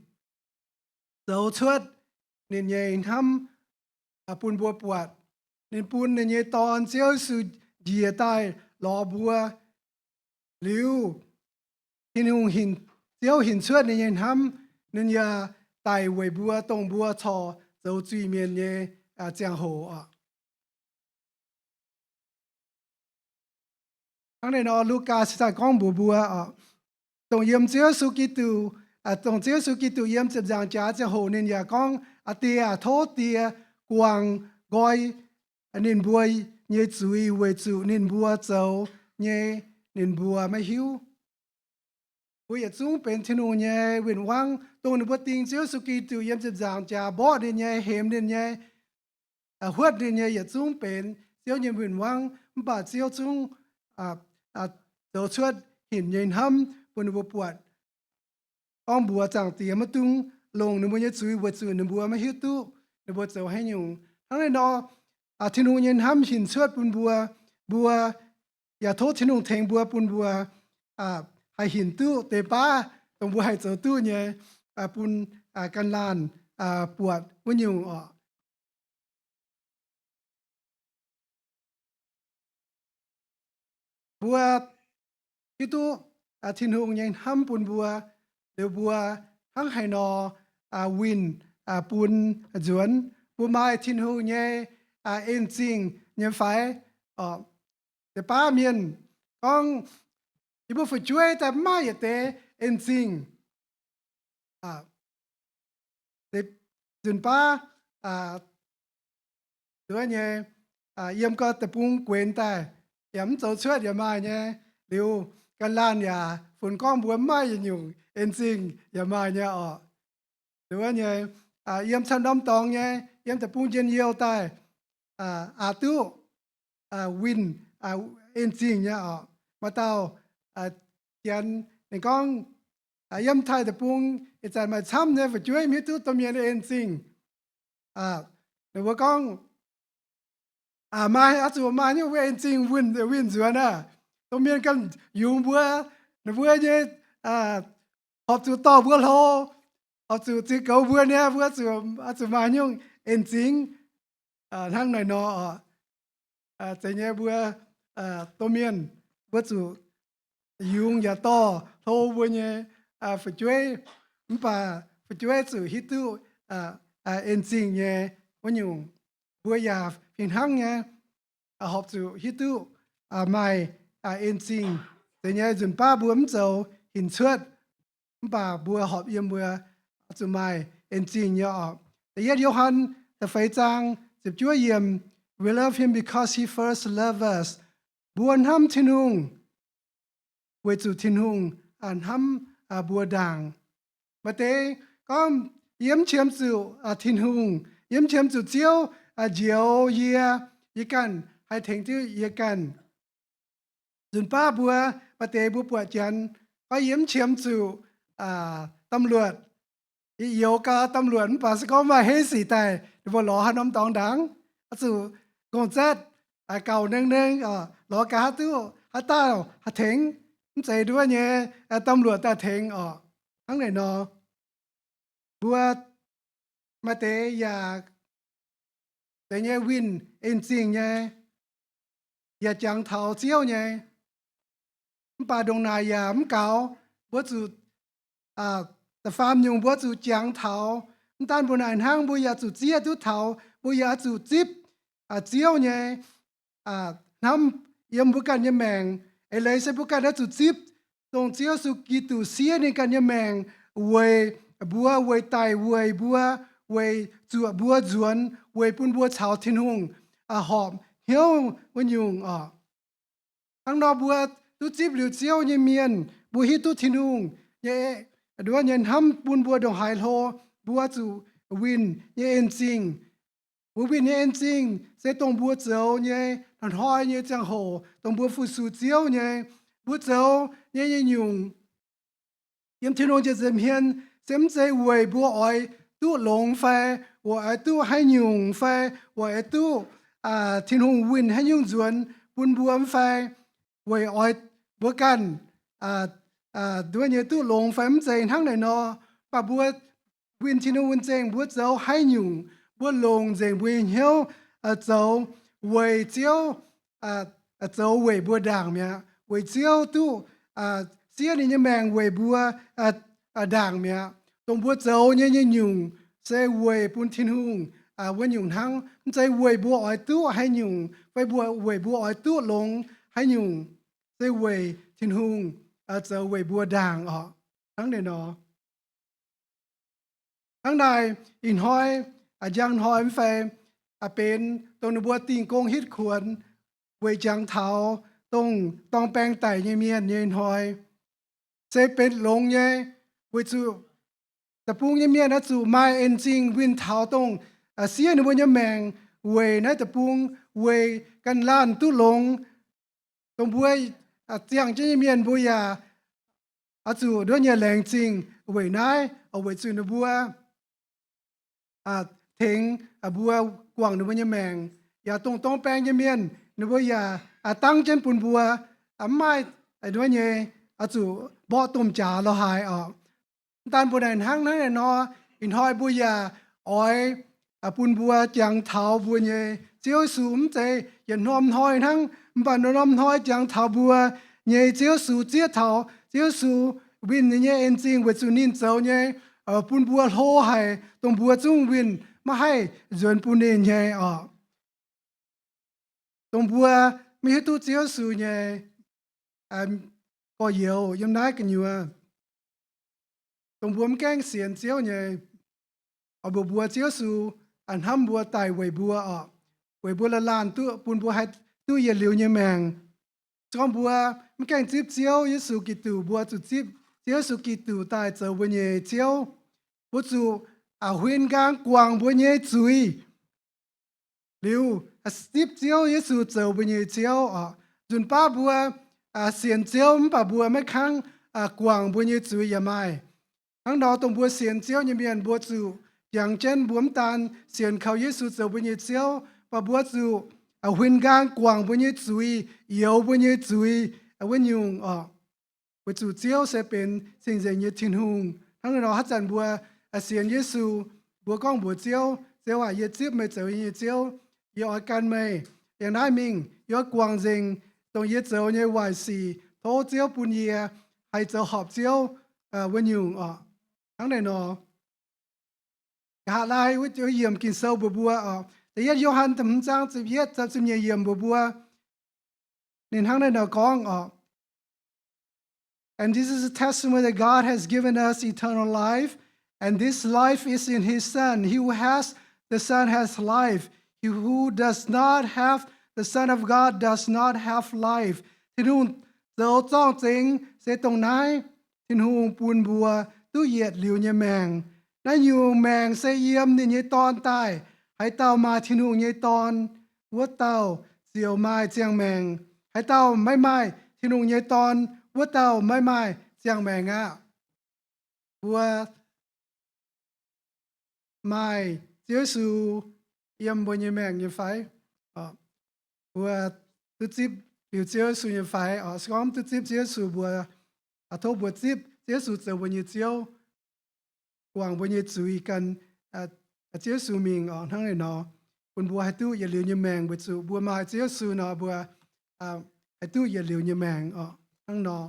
zoux cuotv ninh nyei hnamv bun mbuo buatc. Ninh bun ninh nyei Dorn, Ziouv Yesu, njiec daaih lorz mbuo liuz, Tin-Hungh, Ziouv hinc cuotv ninh nyei hnamv. Ninh yaac daic weic mbuo, dongh mbuo corc zoux zuiz-mienh nyei ziangh hoc oc. Hnangv naaiv nor, Lugaa se daaih gorngv mbuox mbuo oc, dongh yiem Ziouv Yesu Giduc, dongh Ziouv Yesu Giduc yiem ziepc nzaangc jaax ziangh hoc ninh yaac gorngv, Aa Die aah, tov Die guangc nqoi ninh mbuo nyei zuiz, weic zuqc ninh mbuo zoux nyei ninh mbuo maiv hiuv. Mbuo yietc zungv benx Tin-Hungh nyei win-wangv, dongh ninh mbuo ding Ziouv Yesu Giduc yiem ziepc nzaangc jaax mborqv ninh nyei, hemx ninh nyei, huotv ninh nyei yietc zungv benx Ziouv nyei win-wangv. Mv baac Ziouv zungv zoux cuotv hinc nyei hnamv bun ninh mbuo buatc, gorngv mbuox Zaangc Diex maiv dungx longc ninh mbuo nyei zuiz weic zuqc ninh mbuo maiv hiuv duqv ninh mbuo zoux haaix nyungc. Hnangv naaiv nor, Tin-Hungh nyei hnamv hinc cuotv bun mbuo, mbuo yaac tov Tin-Hungh tengx mbuo bun mbuo haih hinc duqv deix baav dongh mbuo haih zoux duqv nyei, bun ganh laanh buatc wuov nyungc oc. Mbuo hiuv duqv Tin-Hungh nyei hnamv bun mbuo, liuz mbuo hnangv haaix nor winh bun nzuonx. Mbuo maaih Tin-Hungh nyei en-zingh nyei fai? Deix baav mienh gorngv, yie mbuo fu'jueiv daaih mv maaih yietc deix en-zingh. Nzunc baav nduov nyei, yiem gau deic-bung guenx daaih, yaac mv zoux cuotv yaac maaih nyei. Liuz ganh laanh yaac funx gorngv mbuo mv maaih yietc nyungc en-zingh yaac maaih nyei oc. Nduov nyei, yiem camv norm dorngx nyei, yiem deic-bung njien-youh daaih, aqc duqv winh en-zingh nyei oc. Maaih dauh janx ninh gorngv, yiem Taiv deic-bung ih zanc maaih camv nyei fu'jueiv mv hiuv duqv domh mienh en-zingh. Ninh mbuo gorngv, maaih, oix zuqc maaih nyungc en-zingh winh nzuonx aqv. Domh mienh ganh yungz mbuo, ninh mbuo nyei horpc zuqc dorh mbuo hlo, horpc zuqc ziex goux mbuo niaa, mbuo zuqc, oix zuqc maaih nyungc en-zingh hnangv naaiv nor oc. Zeiz nyei mbuo domh mienh, mbuo zuqc yungz yaac dorh hlo mbuo nyei fu'jueiv, mv baac fu'jueiv zuqc hiuv duqv en-zingh nyei wuov nyungc. Mbuo yaac fih hnangv nyei, horpc zuqc hiuv duqv maaih en-zingh. Zeiz nyei nzunc baav mbuo mv zoux hinc cuotv, mv baac mbuo horpc yiem mbuo zuqc maaih en-zingh nyei oc. Da'yietv Yo^han da'feix zaang ziepc juov yiemc, We love him because he first loved us. Mbuo hnamv Tin-Hungh weic zuqc Tin-Hungh hnamv mbuo ndaangc. Maaih deix gorngv, yie mv qiemx zuqc Tin-Hungh, yie mv qiemx zuqc Ziouv njoux yie, yie ganh haih tengx duqv yie ganh. Nzunc baav mbuo, maaih deix mbuo buatc janx gorngv, yie mv qiemx zuqc ตำรวจ. Yie youx gau ตำรวจ mv baac se gorngv maaih heiv sic daaih, ninh mbuo lorz haaix norm dorngx ndaangc, oix zuqc ngongh zatv gauh neng neng, lorz gaax haaix duqv, haaix dauh haih tengx, mv zeiz nduov nyei ตำรวจ daaih tengx oc. Hnangv naaic nor, mbuo maaih deix yaac deix nyei winh en-zingh nyei, yaac jangx taux Ziouv nyei. Mv baac ndongc naaic yaac mv gaux, mbuo zuqc da'faam nyungc mbuo zuqc jangx taux. Mv daan mbuo naaic hnangv, mbuo yaac zuqc zieqv duqv taux, mbuo yaac zuqc zipv Ziouv nyei hnamv, yiem mbuo ganh nyei maengc. Eix leiz se mbuo ganh oix zuqc zipv dongh Ziouv Yesu Giduc siev ninh ganh nyei maengc weic mbuo, weic daic weic mbuo, weic zuoqc mbuo nzuonx, weic bun mbuo caux Tin-Hungh horpc hnyouv wuov nyungc oc. Hnangv nor mbuo duqv zipv liuz Ziouv nyei mienh, mbuo hiuv duqv Tin-Hungh nyei, nduov nyei hnamv bun mbuo ndongc haaix hlo, mbuo zuqc winh nyei en-zingh. Mbuo winh nyei en-zingh se dongh mbuo zoux nyei hnoi-hnoi nyei ziangh hoc, dongh mbuo fu-sux Ziouv nyei, mbuo zoux nyei nyei nyungc yiem Tin-Hungh nza'hmien se mv zeiz weic mbuo oix duqv longx fai, weic oix duqv haaix nyungc fai, weic oix duqv Tin-Hungh winh haaix nyungc nzuonx bun mbuo mv fai, weic oix mbuo ganh nduov nyei duqv longx fai, mv zeiz hnangv naaic nor. Mv baac mbuo winh Tin-Hungh winh nzengc mbuo zoux haaix nyungc, mbuo longc nzengc mbuo nyei hnyouv zoux weic Ziouv, zoux weic mbuo ndaangc mi'aqv, weic Ziouv duqv siev ninh nyei maengc weic mbuo ndaangc mi'aqv. Dongh mbuo zoux nyei nyei nyungc se weic bun Tin-Hungh wuov nyungc hnangv, mv zeiz weic mbuo oix duqv haaix nyungc fai mbuo weic mbuo oix duqv longx haaix nyungc, se weic Tin-Hungh zoux weic mbuo ndaangc oc. Hnangv naaic nor, hnangv naaic ih hnoi, njang hnoi mv fai, benx dongh ninh mbuo dingh gong hitv kuonx weic jangx taux dongh dorng baeng daic nyei mienh nyei hnoi, se benx longx nyei, weic zuqc deic-bung nyei mienh oix zuqc maaih en-zingh winh taux dongh siev ninh mbuo nyei maengc weic naaiv deic-bung, weic ganh laanh duqv longx. Dongh mbuo ziangh jienv nyei mienh mbuo yaac oix zuqc nduov nyei laengz zingh weic naaiv, weic zuqc ninh mbuo tengx mbuo guangc ninh mbuo nyei maengc. Yaac dongh dorng baeng nyei mienh ninh mbuo yaac dangv jienv bun mbuo mv maaih nduov nyei oix zuqc mborqv domh jaax lorh haaix oc. Mv daan mbuo naaic hnangv, hnangv naaic nor, ih hnoi mbuo yaac oix bun mbuo jangx taux mbuo nyei Ziouv Yesu, mv zeiz yietc norm hnoi hnangv, mv baac norm hnoi jangx taux mbuo nyei Ziouv Yesu, zieqv taux Ziouv Yesu winh ninh nyei en-zingh weic zuqc ninh zoux nyei bun mbuo hlo haic, dongh mbuo zungv winh maiv haih nzuonx bun ninh nyei oc. Dongh mbuo maiv hiuv duqv Ziouv Yesu nyei gorx-youz yiem naaiv gu'nyuoz, dongh mbuo mv gaengh sienx Ziouv nyei, oix mbuox mbuo Ziouv Yesu hnamv mbuo daic weic mbuo oc, weic mbuo laanh laanh duqv bun mbuo haih duqv yietc liuz nyei maengc. Se gorngv mbuo mv gaengh zipv Ziouv Yesu Giduc, mbuo zuqc zipv Ziouv Yesu Giduc daaih zoux mbuo nyei Ziouv. Mbuo zuqc huin nqaang guangc mbuo nyei zuiz liuz zipv Ziouv Yesu zoux mbuo nyei Ziouv oc. Nzunc baav mbuo sienx Ziouv mv baac mbuo maiv kangv guangc mbuo nyei zuiz yaac maaih. Hnangv nor dongh mbuo sienx Ziouv nyei mienh mbuo zuqc jangx jienv mbuo mv daan sienx kaux Yesu zoux mbuo nyei Ziouv, mv baac mbuo zuqc huin nqaang guangc mbuo nyei zuiz, youx mbuo nyei zuiz wuov nyungc oc. Weic zuqc Ziouv se benx cing-nzengc nyei Tin-Hungh. Hnangv nor haaix zanc mbuo sienx Yesu, mbuo gorngv mbuox Ziouv, Ziouv aac, yie zipv meih zoux yie nyei Ziouv. Yie oix gan meih. Yangh naaiv mingh yie oix guangc nzengc dongh yie zoux nyei waaic sic. Tov Ziouv bun yie haih zoux horpc Ziouv wuov nyungc oc. Hnangv naaiv nor, nqa'haav laai wuov yiemc Ging-Sou mbuox mbuo oc, da'yietv Yo^han da'hmz zaang ziepc yietv, ziepc nyeic yiemc mbuox mbuo, ninh hnangv naaiv nor gorngv oc. And this is the testimony that God has given us eternal life, and this life is in his Son. He who has the Son has life. He who does not have the Son of God does not have life. Tin-Hungh zoux zorng-zengx se dongh naaiv, Tin-Hungh bun mbuo duqv yietc liuz nyei maengc. Naaiv nyungc maengc se yiem ninh nyei Dorn daaih. Haaix dauh maaih Tin-Hungh nyei Dorn, wuov dauh ziouc maaih ziangh maengc. Haaix dauh maiv maaih Tin-Hungh nyei Dorn, wuov dauh maiv maaih ziangh maengc aqv. Mbuo maaih Ziouv Yesu yiem mbuo nyei maengc nyei fai? Mbuo duqv zipv liuz Ziouv Yesu nyei fai? Se gorngv mv duqv zipv Ziouv Yesu, mbuo tov mbuo zipv Ziouv Yesu zoux mbuo nyei Ziouv, guangc mbuo nyei zuiz gan Ziouv Yesu mingh oc. Hnangv naaiv nor, bun mbuo haih duqv yietc liuz nyei maengc. Weic zuqc mbuo maaih Ziouv Yesu nor, mbuo haih duqv yietc liuz nyei maengc oc. Hnangv nor,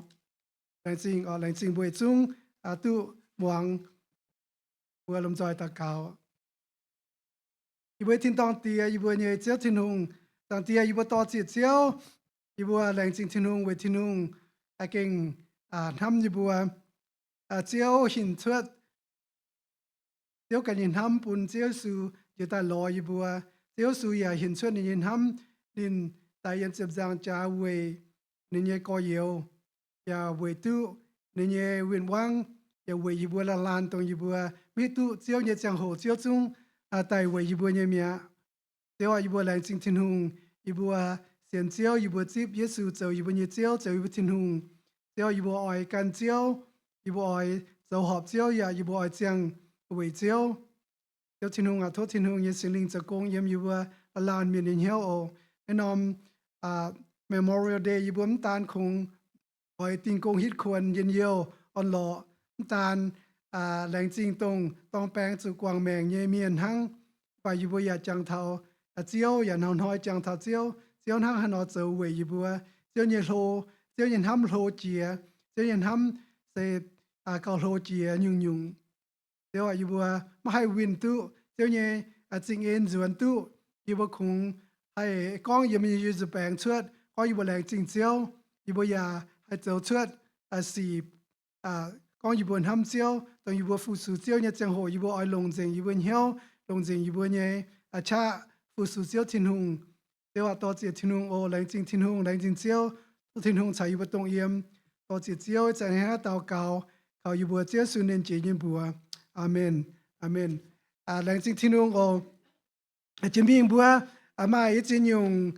laengz zingh oc, laengz zingh mbuo yietc zungv duqv muangx. Mbuo lomh nzoih daux gaux. Yie mbuo tin-dorngh Diex, yie mbuo nyei Ziouv Tin-Hungh, Zaangc Diex, yie mbuo dor-ziec Ziouv, Yie mbuo laengz zingh Tin-Hungh weic Tin-Hungh gengh hnamv yie mbuo. Ziouv hinc cuotv Ziouv ganh nyei hnamv bun Ziouv Yesu njiec daaih lorz yie mbuo. Ziouv Yesu yaac hinc cuotv ninh nyei hnamv. Ninh daic yiem ziepc nzaangc jaax weic ninh nyei gorx-youz, yaac weic duqv ninh nyei win-wangv, yaac weic yie mbuo laanh laanh dongh yie mbuo maiv hiuv duqv Ziouv nyei ziangh hoc Ziouv zungv daaih weic yie mbuo nyei mi'aqv. Ziouv aac, yie mbuo laengz zingh Tin-Hungh. Yie mbuo sienx Ziouv, yie mbuo zipv Yesu zoux yie mbuo nyei Ziouv, zoux yie mbuo Tin-Hungh. Ziouv, yie mbuo oix gan Ziouv. Yie mbuo oix zoux horpc Ziouv, yaac yie mbuo oix ziangh weic Ziouv. Ziouv Tin-Hungh aac, tov Tin-Hungh nyei Singx Lingh zoux gong yiem yie mbuo laanh mienh nyei hnyouv oc. Naaiv norm Memorial Day yie mbuo mv daan kungx oix dingh gong hitv kuonx, njien-youh, orn-lorqc, mv daan laengz zingh dongh dorng baeng zuqc guangc maengc nyei mienh hnangv. Mv baac yie mbuo yaac jangx taux Ziouv, yaac hnoi-hnoi jangx taux Ziouv. Ziouv hnangv haaix nor zoux weic yie mbuo. Ziouv nyei hlo, Ziouv nyei hnamv hlo jiex. Ziouv nyei hnamv se gauh hlo jiex nyungc-nyungc. Ziouv aac, yie mbuo maiv haih winh duqv Ziouv nyei zingh en nzuonx duqv. Yie mbuo kungx haih gorngv yie mbuo nyei nzuih baengx cuotv, gorngv yie mbuo laengz zingh Ziouv. Yie mbuo yaac haih zoux cuotv sic, gorngv yie mbuo hnamv Ziouv, dongh yie mbuo fu-sux Ziouv nyei ziangh hoc yie mbuo oix longc nzengc yie mbuo hnyouv, longc nzengc yie mbuo nyei qaqv fu-sux Ziouv Tin-Hungh. Ziouv aac, dor ziec Tin-Hungh oc. Laengz zingh Tin-Hungh, laengz zingh Ziouv. Tov Tin-Hungh caux yie mbuo dongh yiem. Dor ziec Ziouv, ih zanc naaiv daux gaux kaux yie mbuo Ziouv Yesu ninh jiex nyei mbuox. Aamen. Aamen. Laengz zingh Tin-Hungh oc. Jiex mingh mbuo maaih i ziex nyungc